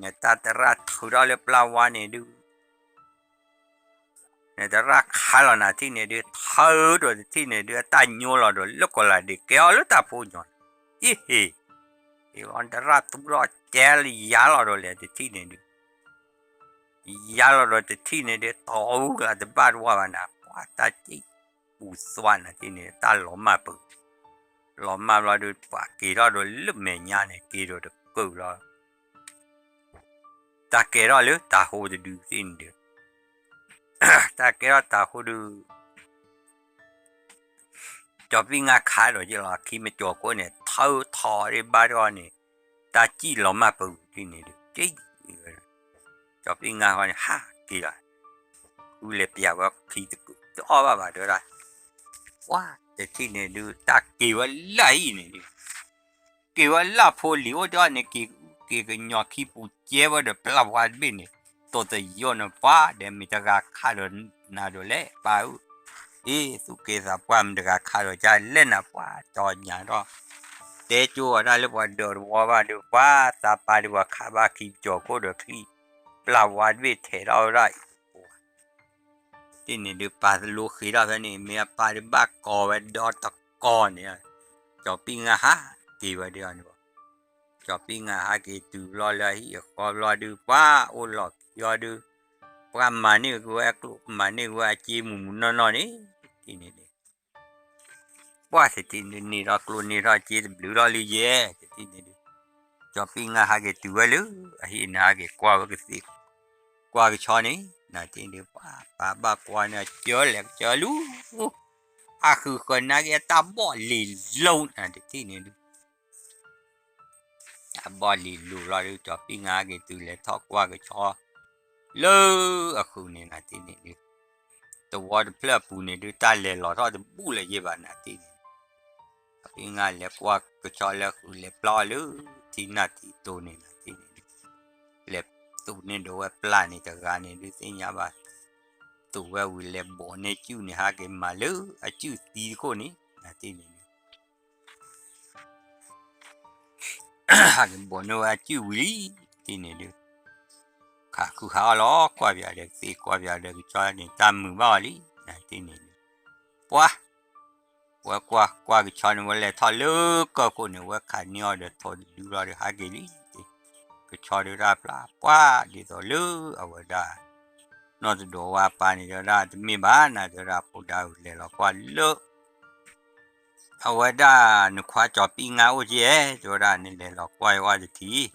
နတၢ်တရၣ်ထုးထီၣ်လၢပျၢ်ဝါန့ၣ်ဒုး နတရၣ်ခးလီၤနၤတထံၣ်န့ၣ်ဒုး ထုးဒီးတထံၣ်န့ၣ်ဒုး အတၢ်ညိလီၤဒီးလၢကီးလၤဒ့း ကဲအီၤလၢတၢ်ဖိညီန့ၣ် အ့ဟ့ၣ် အ့ၣ်လီၤနတရၣ်သူထီၣ်ကဲလၢယါလီၤဒီးလဲၣ်တထံၣ်န့ၣ်ဒုး ယါလီၤဒီးတထံၣ်န့ၣ်ဒုး တီအူကလၤတဘၣ်တဝၢ်ဘၣ်နၤ ပှၤတၢ်စံၣ်ပူၤသွးနၤတ့န့ၣ် တၢ်လီၤမၢ်ပူၤ လီၤမၢ်ဘျီဒုး ပှၤက့ၤထီၣ်ဒီးလၢမဲာ်ညါန့ၣ် က့ၤဒီးတကၢၢ်လီၤ တၢ်ကဲထီၣ်လၢတၤဟိတဒုတ့န့ၣ်ဒုး တၢ်ကဲထီၣ်တၤဟိဒုး ကၠီၤပံၣ်ငါခးဒီးက့ၤလီၤ ခံမကၠီၤခိၣ်န့ၣ် ထုးထီၣ်ဒ့ၣ်ဘၣ်ဒီးန့ၣ် တၢ်စံၣ်လီၤမၢ်ပူၤတ့န့ၣ်ဒုး က့ၤ ကၠီၤပံၣ်ငါဃီန့ၣ် ဟးက့ၤလီၤ ဃုလဲၤပျးဝဲခံတကုာ် တအီၣ်ဘၣ်ဘၣ်တဲဝဲဒၣ် ပှၤတထံၣ်န့ၣ်ဒုး တၢ်က့ၤဝဲလၢအံၤန့ၣ်ဒုး က့ၤဝဲလၢဖိလံၤအိၣ်တ့ၢ်န့ၣ် က့ၤကညီခံပူၤကဲဝဲဒီးပျၢ်ဝါတဘ့ၣ်န့ၣ် တိၤတယိန့ၣ် ပှၤဒီးမ့ၢ်တဂၤခးဒီးနၤဒိးလဲၣ် ပၢ်ဧၢ, အ့ သူၣ်က့သးပှၢ်မ့ၢ်တဂၤခးဒီးကလဲၣ်နၤ ပှၤတီညါထီၣ် တဲကၠိဝဲဒၣ်လၢပှၤဒၢးတဝီဘၣ်ဒီး ပှၤသးပၢ်ဒုးပှၤခးဘၣ်ခံပကၠီၤခိၣ်ဒီးချံၣ် ပျၢ်ဝါတဘ့ၣ်ထဲးထီၣ်ဝဲဒၣ်အံၤ တ့န့ၣ်ဒုး ပာ်သလိဃ့ထီၣ်ဖဲန့ၣ် မ့ၢ်အပၢ်ဒုးဘၣ်ကီဝဲဒီတကီန့ၣ်, ကၠီၤပံၣ်ငါဟးက့ၤဝဲဒၣ်အီၤန့ၣ်ဘၣ်. ကၠီၤပံၣ်ငါဟးက့ၤတုၤဘျီလၢအဟံၣ်အဃီဘျီဒုး ပှၤအိၣ်လီၢ်ခံအီၤဒုး, ပှၤမၤန့ၢ်က့ၤဝဲအကျိၣ် မၤန့ၢ်က့ၤဝဲအစ့မုၢ်မုၢ်နီၢ်နီၢ်န့ၣ်, တထံၣ်န့ၣ်ဒုး ပှၤတထံၣ်န့ၣ်န့ၢ်ထီၣ်ကျိၣ်န့ၢ်ထီၣ်စ့တဘျုးထီၣ်လံယဲ, တထံၣ်န့ၣ်ဒုး ကၠီၤပံၣ်ငါဟးက့ၤတုၤဝဲလၢ အဟံၣ်န့ၣ်ဟးက့ၤကွၢ်ဝဲကသ့ၣ် ကွၢ်ကဆီန့ၣ် နထံၣ်န့ၣ်ဒုး ပှၤပာ်ဘၣ်ကွၢ်န့ၣ် အစၢလဲၤကစၢလူ အဃုာ်ဃၢၤနာ်က့အတၢ်ဘီၣ်လံၤလိၤနၤတထံၣ်န့ၣ်ဒုး အဘီၣ်လံၤလိၤလီၤဒုး ကၠီၤပံၣ်ငါက့ၤတုၤလဲၤထီၣ်ကွၢ်ကဆီ လၢအဃုာ်န့ၣ်နၤတထံၣ်န့ၣ်ဒုး သဝီတဖျၢၣ်အပူၤန့ၣ်ဒုး တၢ်လဲၤလီၤထီၣ်တဘူၣ်လၢၤယဲၢ်ဘၣ်နၤတထံၣ်န့ၣ် ကၠီၤပံၣ်ငါလဲၤကွၢ်ကဆီလၢအဃုာ် လဲၤပျီအီၤလၢထံနၢ်ထံတိၤန့ၣ်နၤတထံၣ်န့ၣ်ဒုး လဲၤသူၣ်န့ၢ်ဒီးဝဲပျၢ်န့ၣ်တဂၤန့ၣ်ဒုးသ့ၣ်ညါဘၣ် သူၣ်ဝဲဝံၤလဲၤဘိးန့ၢ်စုၣ်န့ၣ် ဟးက့ၤမၤလၢအစုၣ်သံတခိၣ်န့ၣ် နၤတထံၣ်န့ၣ်ဒုး ဟးက့ၤဘိးန့ၢ်ဝဲအစုၣ်ဝံၤလံ တထံၣ်န့ၣ်ဒုး ခးဃုာ်ဟးအီၤလီၤ ကွၢ်ပၠးဒီးကသ့ၣ် ကွၢ်ပၠးဒီးကဆီန့ၣ် တၢ်မုာ်ဘၣ်အီၤလံ နၤတထံၣ်န့ၣ်ဒုး ပှၤ ဝဲကွၢ်ကွၢ်ကဆီန့ၣ် ဝဲလဲၤထီၣ်လၢကၢၢ်ခိၣ်န့ၣ် ဝဲခးန့ၢ်အီၤဒီးထိးတဒုလီၤဒီးဟးက့ၤလံ ကဆီဒုးတၢ်ပျၢ် ပှၤဒ်သိးလၢအဝဲဒၣ် နီၢ်တဒိးဝါပၢ်န့ၣ် တဲဝဲဒၣ်တမ့ၢ်ဘၣ်နၤ တဲဝဲဒၣ်ဖိဒါဝံၤလဲၤလီၤကွၢ်လၢ အဝဲဒၣ်နခွါကၠီၤပံၣ်ငါအိၣ်ကဲ တဲဝဲဒၣ်နလဲၤလီၤကွၢ်ယဝဲတထံၣ်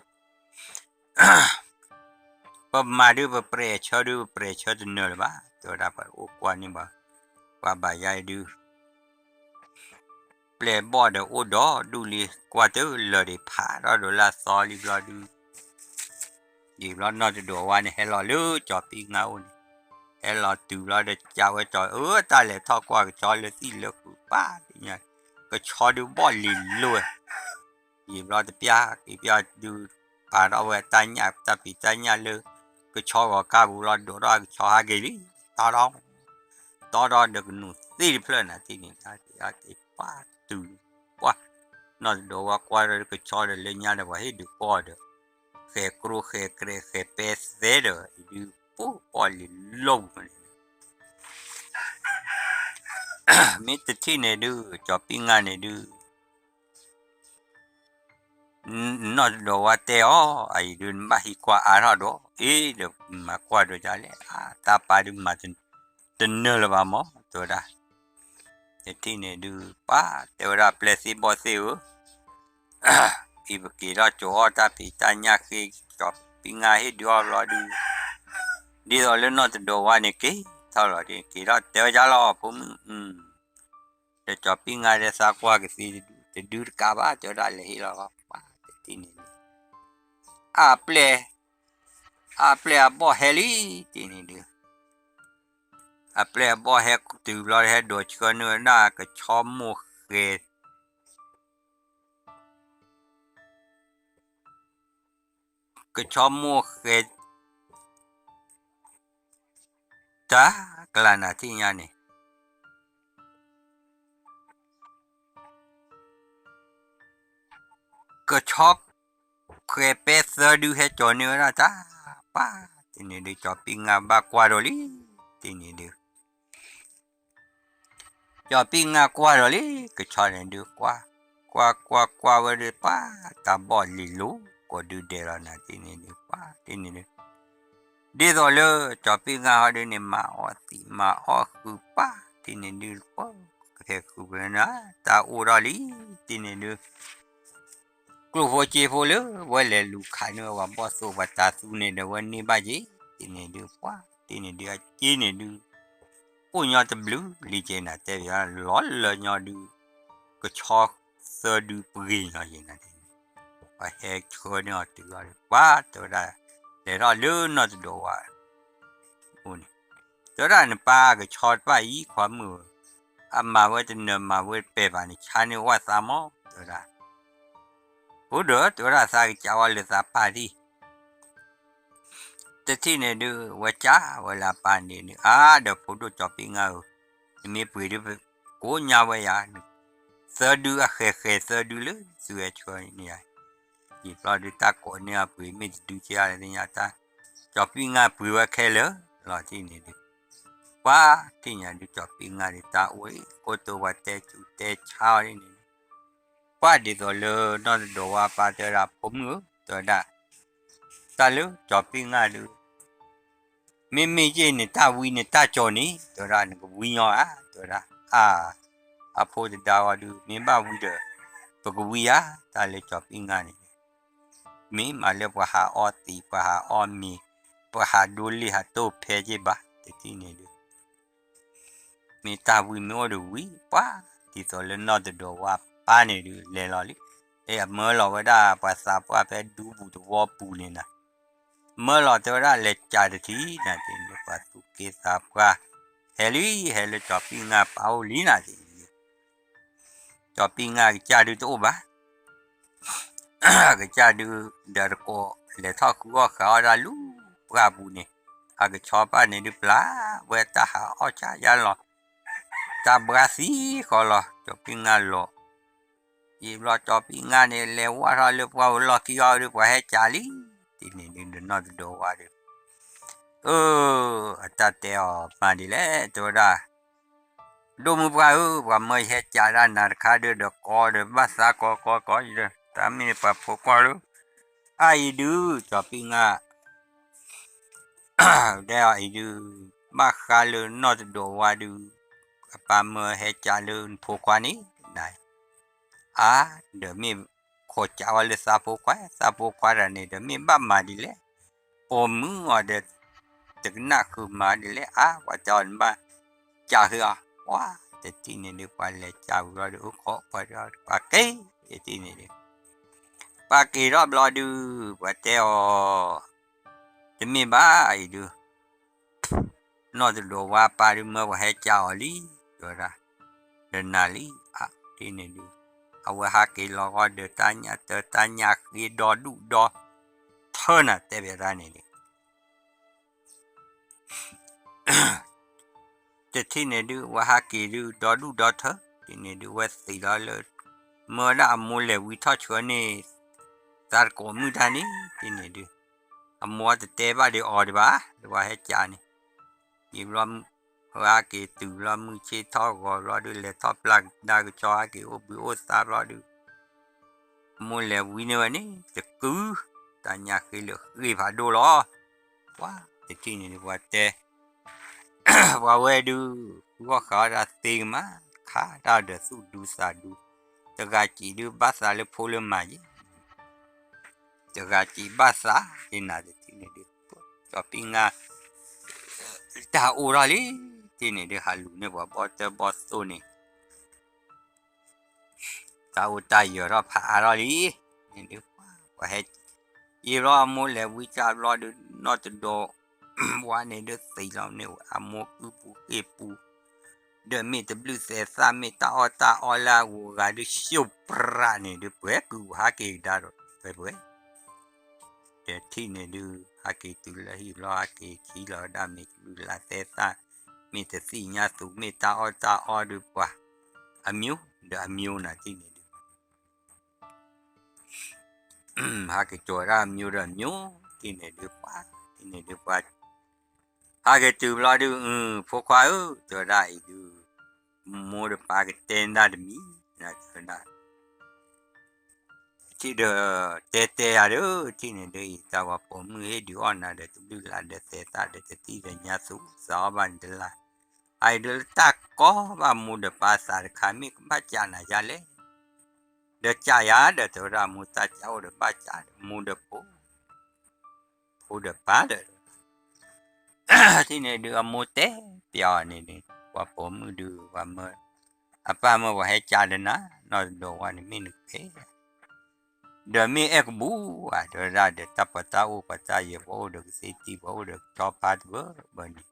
ပမၤဒုးပပြဲးဆၢဒုး ပပြဲးဆၢတနၢၤလၢၤဘၣ် တဲဝဲဒၣ် ပအိၣ်ကွၢ်န့ၢ်ဘၣ် ပှၤဘၣ်ယါအံၤဒုး ပျဲၢ်ဘီၣ်ဒီးအိၣ်ဒီးဒူၣ်လံ ကွၢ်တလၢာ်ဒံး ဖးထီၣ်ဒိးလၢအသီလံဘျီဒုး ယံာ်ဘျီနီၢ်တဒိးဝါန့ၣ် ဟဲလီၤလၢကၠီၤပံၣ်ငါအိၣ်န့ၣ် ဟဲလီၤတုၤဘျီဒီးကးဝဲကၠီၤ အၢ တၢ်လဲၤထီၣ်ကွၢ်ကဆီလၢသံၣ်လၢဃုာ်ပၢ် ကဆီဒုးဘီၣ်လံၤလိၤဝဲ ယံာ်ဘျီတပျၢ်က့ၤပျၢ်ဒုး ပာ်ထီၣ်ဝဲတၢ်ညၣ်တၢ်ဖံးတၢ်ညၣ်လၢ ကဆီဂီၤကါပူၤလီၤ ဒိးထီၣ်ကဆီဟးက့ၤလံ တီတီ တီတီဒီးကနူာ်သ့ၣ်တဖျၢၣ်နၤတထံၣ်န့ၣ် ဟးက့ၤဟးက့ၤပှၤတုၤ ပှၤ နီၢ်တဒိးဝါကွၢ်ဒီးကဆီဒီးလၢညါဒီးပှၤဟ့ၣ်ဒုးကီၢ်ဒီး ဃဲၤကျိဃဲၤကြဲဃဲၤပဲသဲဒီး အံၤဒုး ပှၤဘီၣ်လံၤလိၤန့ၣ် မ့ၢ်တထံၣ်န့ၣ်ဒုး ကၠီၤပံၣ်ငါန့ၣ်ဒုး နီၢ်တဒိးဝါတဲအီၤ အအံၤဒုးနဘၣ်ဟံးကွၢ်အါထီၣ်ဒီး အ့ဒီးမၤကွၢ်ဒီးဒ်လဲၣ် အတၢ်ပၢ်ဒုးမၤ တနၢၤလၢၤဘၣ်မး တဲဝဲဒၣ် တထံၣ်န့ၣ်ဒုး ပၢ်တဲဝဲဒၣ်ပျဲၢ်သ့ၣ်ဘီၣ်သ့ၣ်ဧၢ အံၤပက့ၤထီၣ်ကၠိအီၣ်တၢ်ဖံးတၢ်ညၣ်ဃ့ ကၠီၤပံၣ်ငါဟ့ၣ်ဒုးအီၣ်ဘျီဒုး ဒ်သိးလၢနီၢ်တဒိးဝါန့ၣ်က့ၤထီၣ်လီၤ က့ၤထီၣ်တဲဝဲဒ်လီၤ ဖိမုၣ် ဒီးကၠီၤပံၣ်ငါဒီးသးကွၢ်ကသ့တဒု တဒုတကးဘၣ် တဲဝဲဒၣ်လဲၤဟ့ၣ်လီၤလီၤ ပှၤတထံၣ်န့ၣ်ဒုး အပျဲၢ် အပျဲၢ်အဘီၣ်ဟဲလံ တထံၣ်န့ၣ်ဒုး အပျဲၢ်အဘီၣ်ဟဲတုၤဘျီ ဟဲဒိးဆှၢန့ၢ်ဝဲဒၣ်ကဆီမိၢ်ဃဲၤ ကဆီမိၢ်ဃဲၤ တၢ်ကလၤနၤထံၣ်ညါန့ၣ် ကဆီဃဲၤပဲသၢဒုဟဲကၠီၤန့ၢ်ဝဲဒၣ်တၢ် ပၢ်တထံၣ်န့ၣ်ဒုး ကၠီၤပံၣ်ငါဘၣ်ကွၢ်ဒီးလံ တထံၣ်န့ၣ်ဒုး ကၠီၤပံၣ်ငါကွၢ်ဒီးလံ ကဆီန့ၣ်ဒုး ကွၢ် ကွၢ်ကွၢ်ကွၢ်ဝဲဒုး ပၢ်တၢ်ဘီၣ်လံၤလိၤ ကိးဒုဒဲးလီၤနၤတထံၣ်န့ၣ်ဒုး ပၢ်တထံၣ်န့ၣ်ဒုး ဒ်သိးလၢ ကၠီၤပံၣ်ငါဟီဒုးန့ၣ် မၤအီၣ်သံးမၤအီၣ်ဃုာ်ပၢ် တထံၣ်န့ၣ်ဒုး ပၢ်ကဟဲဃုာ်ဝဲနၤ တၢ်အိၣ်ထီၣ်လံ တထံၣ်န့ၣ်ဒုး ကျိၣ်ဖိစ့ဖိလၢ ဝဲလဲၤလူၤခးန့ၢ်ဝဲပှၤဘီၣ်သိၣ်ပှၤတၤသူန့ၣ်ဒီး ဝဲန့ၢ်ဘၣ်က့ၤ တထံၣ်န့ၣ်ဒုး ပှၤတထံၣ်န့ၣ်ဒုး အစ့န့ၣ်ဒုး အိၣ်ညီတဘျုးလံက့ၤနၤ တဲဘၣ်လီၤလၢညီဒုး ကဆီသၢဒုပှ့ၤညီက့ၤနၤ တထံၣ်န့ၣ် ပှၤဟဲဆှၢန့ၢ်အီၤတုၤလီၤ ပှၤတဲဝဲဒၣ် လဲၤထီၣ်လၢနီၢ်တဒိးဝါ အိၣ်န့ၣ် တဲဝဲဒၣ်နပၢ်ကဆီတဖၣ်အံၤ ခွါမုၣ်ဧၢ, အမၤဝဲတနၢၤမၤဝဲတပဲာ်ဘၣ်န့ၣ် ဆါန့ၢ်ဝဲသးမး တဲဝဲဒၣ်, အိၣ်ဒီး တဲဝဲဒၣ်သးကစးဝဲလၢသးပၢ်ဒံး, တထံၣ်န့ၣ်ဒုး ဝဲကးဝဲလၢအပၢ်န့ၣ်ဒုး အါ ဒီးဖိဒိၣ်ကၠီၤပံၣ်ငါဧၢ, နမ့ၢ်ပှ့ၤဒုး ကိးညါဝဲယၤ, သၢဒုအဃဲၤဃဲၤသၢဒုလၢသုဝဲဆှၢန့ၢ်ယၤ ယံာ်ဘျီဒုး တၢ်ကိးန့ၢ်အပှ့ၤမ့ၢ်တဒုကဲလၢညါတၢ်, ကၠီၤပံၣ်ငါပှ့ၤဝဲခဲလၢာ်လီၤ တထံၣ်န့ၣ်ဒုး, ပှၤတထံၣ်ညါဒုး ကၠီၤပံၣ်ငါဒုး တၢ်အိၣ်အံၤ ကိတိပှၤတဲဆူးတဲဆါအီၤဒ်န့ၣ်ဒုး, ပှၢ်ဒ်သိးလၢနီၢ်တဒိးဝါပၢ်တဲဝဲဒၣ် ဖိမုၣ်ဧၢ တဲဝဲဒၣ်, တၢ်လၢကၠီၤပံၣ်ငါဒုး မ့မ့ၢ်ယ့ၢ်န့ၣ်တၢ်ဝံန့ၣ်တၢ်ကၠီၤန့ၣ် တဲဝဲဒၣ် နကဝံညီဧါ တဲဝဲဒၣ်, အါ, အဖိတဒါဂီၤဒုး မ့ၢ်ဘၣ်ဝံဒီး ပကဝံဧါ, တၢ်လၢကၠီၤပံၣ်ငါန့ၣ် မ့ၢ်မးလၢပှၤဟးအီသံး ပှၤဟးအီမ့ၤ ပှၤဟးဒိလ့ၣ်ဟးတိၢ်ဖဲက့ဘၣ် တထံၣ်န့ၣ်ဒုး မ့ၢ်တၢ်ဝံမ့ၢ်အိၣ်ဒီးဝံ ပှၢ် ဒ်သိးလၢနီၢ်တဒိးဝါပၢ်န့ၣ်ဒုး လဲၤလီၤလံ, အဲ အမၢလီၤဝဲဒၣ်ပှၤသးပှၢ်ဖဲဒူပူၤတဝီပူၤန့ၣ်နၤ, မၢလီၤတဲဝဲဒၣ်လဲၤကးတထံၣ်နၤ တထံၣ်န့ၣ်ဒုး ပှၤသူၣ်က့သးပှၢ် ဟဲလံ ဟဲလၢကၠီၤပံၣ်ငါပၢ်အိၣ်လံနၤ တထံၣ်န့ၣ်ဒုး ကၠီၤပံၣ်ငါကစၢ်ဒုးတအိၣ်ဘၣ် ကစၢ်ဒုး ဒီးတကိး လဲၤထီၣ်ဃုအီၣ်ဃုအီၣ်တၢ်လူၤပှၢ်ပူၤန့ၣ် အကဆီပၢ်န့ၣ်ဒုးပျၢ်ဝဲတၢ်ဟးအီၣ်ဆါယါလီၤ တၢ်ဘှါသံဃီလီၤ ကၠီၤပံၣ်ငါလီၤ ယံာ်ဘျီကၠီၤပံၣ်ငါန့ၣ် လဲၤဝါထီၣ်လၢပှၢ်ပူၤလီၢ်ခံအီၤဒုး ပှၤဟဲကးလံ တထံၣ်န့ၣ်ဒုး ဒီးနီၢ်တဒိးဝါဒုး အၢ အတၢ်တဲအီၤမၤဒ်လဲၣ် တဲဝဲဒၣ် ဒိၣ်မုၢ်ပှၢ်ဧၢ ပှၤမၢယဟဲကးဒၣ်နၤတခါဒုး ဒီးကိးဒီးဘၣ်သးကိးကိးကိးဒီး တၢ်မ့ၢ်န့ၣ်ပှၤဖိခွါဧၢ အအံၤဒုး ကၠီၤပံၣ်ငါ တဲအီၤအံၤဒုး ဘၣ်ဃးလၢနီၢ်တဒိးဝါဒုး အပၢ်မၢဟဲကးလၢနဖိခွါန့ၣ် နၤ အါ ဒီးမ့ၢ်ခိးကးဝဲလၢသးဖိခွါ သးဖိခွါတဂၤန့ၣ် ဒီးမ့ၢ်ဘၣ်မၤဒ်လဲၣ် ပိာ်မုၣ်အီၤဒီး တကနၣ်ဃုာ်မၤဒ်လဲၣ် အါ ပှၤတဲအီၤနဘၣ်ကးဃုာ်အီၤ ပှၤတထံၣ်န့ၣ်ဒုး ပှၤလဲၤကးဝံၤဘျီဒုး အိၣ်ခိးပှၤဒီးပှၤက့ၤ တထံၣ်န့ၣ်ဒုး ပှၤက့ၤထီၣ်ဘျီဒုး ပှၤတဲအီၤ တမ့ၢ်ဘၣ်အံၤဒုး နီၢ်တဒိးဝါပၢ်ဒုးမၢပှၤဟဲကးအီၤလံ တဲဝဲဒၣ် ဒီးနၤလံ အါ တထံၣ်န့ၣ်ဒုး အဝဲဟးက့ၤလီၤဂီၢ်ဒီးတၢ်ညၣ်တၢ်တၢ်ညၣ်ဃ့ဒီဒူၣ်ဒီထၢနၤ တဲဘၣ်တၢ်န့ၣ်ဒုး တထံၣ်န့ၣ်ဒုး အဝဲဟးက့ၤဒုး ဒီဒူၣ်ဒီထၢ တထံၣ်န့ၣ်ဒုး အဝဲသံးလီၤလၢ မၢဒၣ်အမိၢ်လဲၤဝံထီၣ်ဆှၢန့ၢ် သးတကိးမုၣ်တၢ်န့ၣ် တထံၣ်န့ၣ်ဒုး အမိၢ်တတဲဘၣ်ဒံးအီၤဒံးဘၣ် လၢပှၤဟဲကးန့ၣ် ယံာ်ဘျီ ဟဲက့ၤတုၤဘျီ မုၢ်ဆ့ၣ်ထီၣ်ဂီၤဘျီဒုး လဲၤထီၣ်ပျၢ်ကဒါကဆီဟဲက့ၤအိၣ်ဘှံးအိၣ်သါဘျီဒုး အမိၢ်လဲၤဝံန့ၢ်ဝဲန့ၣ် တကုၤ တၢ်ညၣ်ဃ့လၢဃ့ဖးဒိၣ်လီၤ ပှၤတထံၣ်န့ၣ်ဒုး ပှၤတဲ ပှၤဝဲဒုး ဃုအီၣ်ဃုအီၣ်ဒၣ်သ့ကမး ခးတၢ်ဒီးသူၣ်ဒူသးဒူ တဂၤစံးဒုးဘၣ်သးလၢဖိလၢမါယဲ တဂၤစံးဘၣ်သး ယနၤတထံၣ်န့ၣ်ဒုး ကၠီၤပံၣ်ငါ တၢ်အိၣ်ထီၣ်လံ တထံၣ်န့ၣ်ဒုး ဟးလူၤန့ၢ်ပှၤဘီၣ်တၢၢ်ဘီၣ်သိၣ်န့ၣ် တၢ်အိၣ်တၢ်ယၢၤထီၣ်ဖးအါထီၣ်လံ န့ၣ်ဒုး ပှၤဟဲ ယံာ်ဘျီအမိၢ်လဲၤဝံကၢ်ဘျီဒုး နီၢ်တဒိး ဝါန့ၣ်ဒုးသံးလီၤန့ၣ် အမိၢ်ကုပူၤဃ့ပူၤ ဒီးမ့ၢ်တဘျုးသဲးသၣ် မ့ၢ်တၢ်အီၣ်တၢ်အီလၢအဂုၤအဂၤဒုး ရှုပ်ပြးန့ၣ်ဒုး ပှဲၤကုပူၤဟးက့ၤကဒါဒီး ပှဲၤပှဲၤ ဒီးထံၣ်န့ၣ်ဒုး ဟးက့ၤတုၤလၢဟံၣ်ဘျီ ဟးက့ၤခံလီၤဝဲဒၣ် မ့ၢ်တဘျုးလၢ်သဲးသၣ် မ့ၢ်တသ့ၣ်ညါသူ မ့ၢ်တၢ်အီၣ်တၢ်အီဒုးပှၤ အမျိုးဒီးအမျိုးနၤတထံၣ်န့ၣ်ဒုး ဟးက့ၤကၠီၤဝဲဒၣ်အမျိုးဒီးအမျိုး တထံၣ်န့ၣ်ဒုးပှၤ တထံၣ်န့ၣ်ဒုးပှၤ ဟးက့ၤတုၤဘျီဒုး အ ဖိခွါဧၢ တဲဝဲဒၣ်အံၤဒုး မိၢ်ဒီးပၢ်ကတဲနၤတမံၤ တဲဝဲဒၣ် ထံၣ်ဒီး တဲတဲယၤဒီး ထံၣ်န့ၣ်ဒုးအံၤ တၢ်ဝဲပိာ်မုၣ်ဟ့ၣ်ဒုးအီၣ်နၤဒီး တဘျုးလၢ်ဒီးသဲးသၣ်ဒီး တသ့ၣ်ညါသူ သးအီၣ်ဘၣ်န့ၣ်တလၢ် အအံၤဒုးလၢတၢ်ကီဘၣ်မိၢ်ဒီးပၢ်သးတခါ မ့ၢ်ကဘၣ်ကးနၤယါလဲၣ် ဒီးကးယၤဒီး တဲဝဲဒၣ်မိၢ်တၢ်ကးအိၣ်ဒီးဘၣ်ကးဒီး မိၢ်ဒီးဖိ ဖိဒီးပၢ်ဒီး ထံၣ်န့ၣ်ဒုးအမိၢ်တဲပျးအီၤန့ၣ်န့ၣ် ပှၤပိာ်မုၣ်ဒုး ပှၤမၢ အပၢ်မၢပှၤဟဲကးဒီးနၤ နီၢ်တဒိးဝါန့ၣ်မ့ၢ်နကဲ ဒီးမ့ၢ်အဲၣ်ကဘူၣ်ဧါ တဲဝဲဒၣ်ဒီး တၢ်ပှၤတၢ်အိၣ်ပှၤတၢ်ယဲၤ ပှၤအိၣ်ဒီးကသ့ၣ်တံၢ် ပှၤအိၣ်ဒီးကဆီဖါတဘၢဘၢန့ၣ်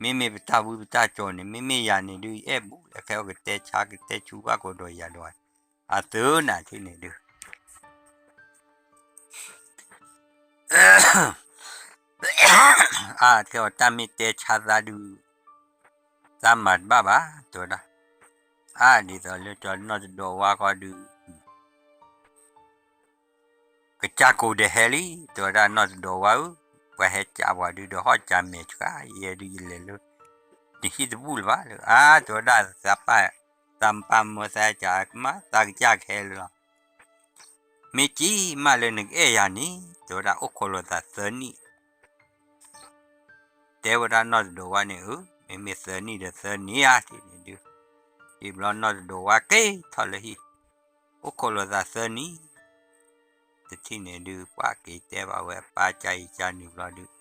မ့မ့ၢ်ပတၢ်ဝံပတၢ်ကၠီၤန့ၣ် မ့မ့ၢ်ယၤန့ၣ်ဒုး ယအဲၣ်ဘူၣ်လၢခဲအံၤ ကတဲဆါကတဲဆူဘၣ်ကဒီးယၤဒီး အသုနၤထံၣ်န့ၣ်ဒုး အါ ခဲအံၤတၢ်မ့ၢ်တဲဆါသးဒုး သးမၤတဘၣ်ဘၣ် တဲဝဲဒၣ် အါ ဒ်သိးလၢကၠီၤနီၢ်တဒိးဝါဃီဒုး ကစၢ်ကိးဒီးဟဲလံ တဲဝဲဒၣ် နီၢ်တဒိးဝါဧၢ, ပှၤဟဲကးပှၤဒုးဒီးဟီၣ်ကးမဲာ်ဆှး ယဲဒုးယလဲၤလၢ နဟံၣ်တဘူၣ်လၢၤဘၣ်လၢ အါ တဲဝဲဒၣ် သးပၢ် သးပာ်မၢသးကစၢ်ကမၣ် သးကစၢ်ကဟဲလၢာ်လီၤ. မ့ၢ်ကံမးလၢနကအဲၣ်ယၤန့ၣ် တဲဝဲဒၣ် အိၣ်ခိးလိာ်သးသၢနံၣ် တဲဝဲဒၣ်နီၢ်တဒိးဝါန့ၣ်ဧၢ, မ့မ့ၢ်သၢနံၣ်ဒီးသၢနံၣ်ဧါ တထံၣ်န့ၣ်ဒုး, ဒ်ဘျီနီၢ်တဒိးဝါက့ၤထီၣ်လၢဟံၣ်, အိၣ်ခိးလိာ်သးသၢနံၣ်, တထံၣ်န့ၣ်ဒုး ပှၤက့ၤတဲဘၣ်ဝဲအပၢ် ကၢ်အံၤကၢ်နုာ်ဘျီဒုး,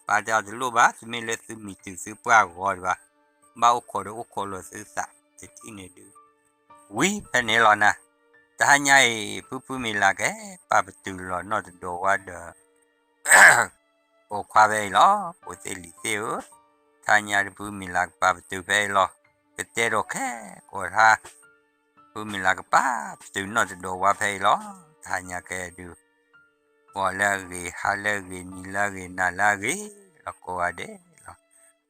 ပၢ်တဲအီၤတလိၣ်ဘၣ်, သုမ့ၢ်လၢသုမံၤတုၤသုပှၢ်ဂီၤဒံးဘၣ်, ဘၣ်အိၣ်ခိးဒီးအိၣ်ခိးလိာ်သုသး, တထံၣ်န့ၣ်ဒုး, ဝံၤဖဲန့ၣ်လီၤနၤ, တဟါညါအံၤ ဖုဖုမံၤလၢ်ကဟဲပာ်ပတုာ်လီၤနီၢ်တဒိးဝါဒီး ပိာ်ခွါဖဲအံၤလီၤ, ဖိသ့ၣ်လံၤသ့ၣ်ဧၢ, တဟါညါတဖုမံၤလၢ်ကပာ်ပတုာ်ဖဲအံၤလီၤ, ကတဲဒိးခဲကိးထါ, ဖုမံၤလၢ်ကပာ်ပတုာ်နီၢ်တဒိးဝါဖဲအံၤလီၤ, တဟါညါကဲဒုး, ဂီၤလၢအဂ့ၤ ဟါလၢအဂ့ၤ နံၤလၢအဂ့ၤ နၤလၢအဂ့ၤလီၤ ကိးဂၤဒဲးလီၤ,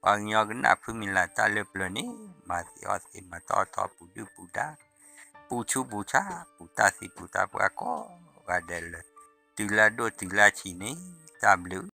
ပှၤကညီကနၣ်ဖုမံၤလၢ်တၢ်လၢပျၢၤန့ၣ်, မၤသ့အီၣ်သ့ မၤတီၢ်အီၣ်တီၢ် ပူၤဒုၣ်ပူၤဒါ, ပူၤဆူပူၤဆါ ပူၤတၢ်သံပူၤတၢ်ပှၢ်ကိးဂၤဒဲးလၢ, တုၤလၢအဒိၣ်တုၤလၢအဆံးန့ၣ်, တၢ်ဘျုး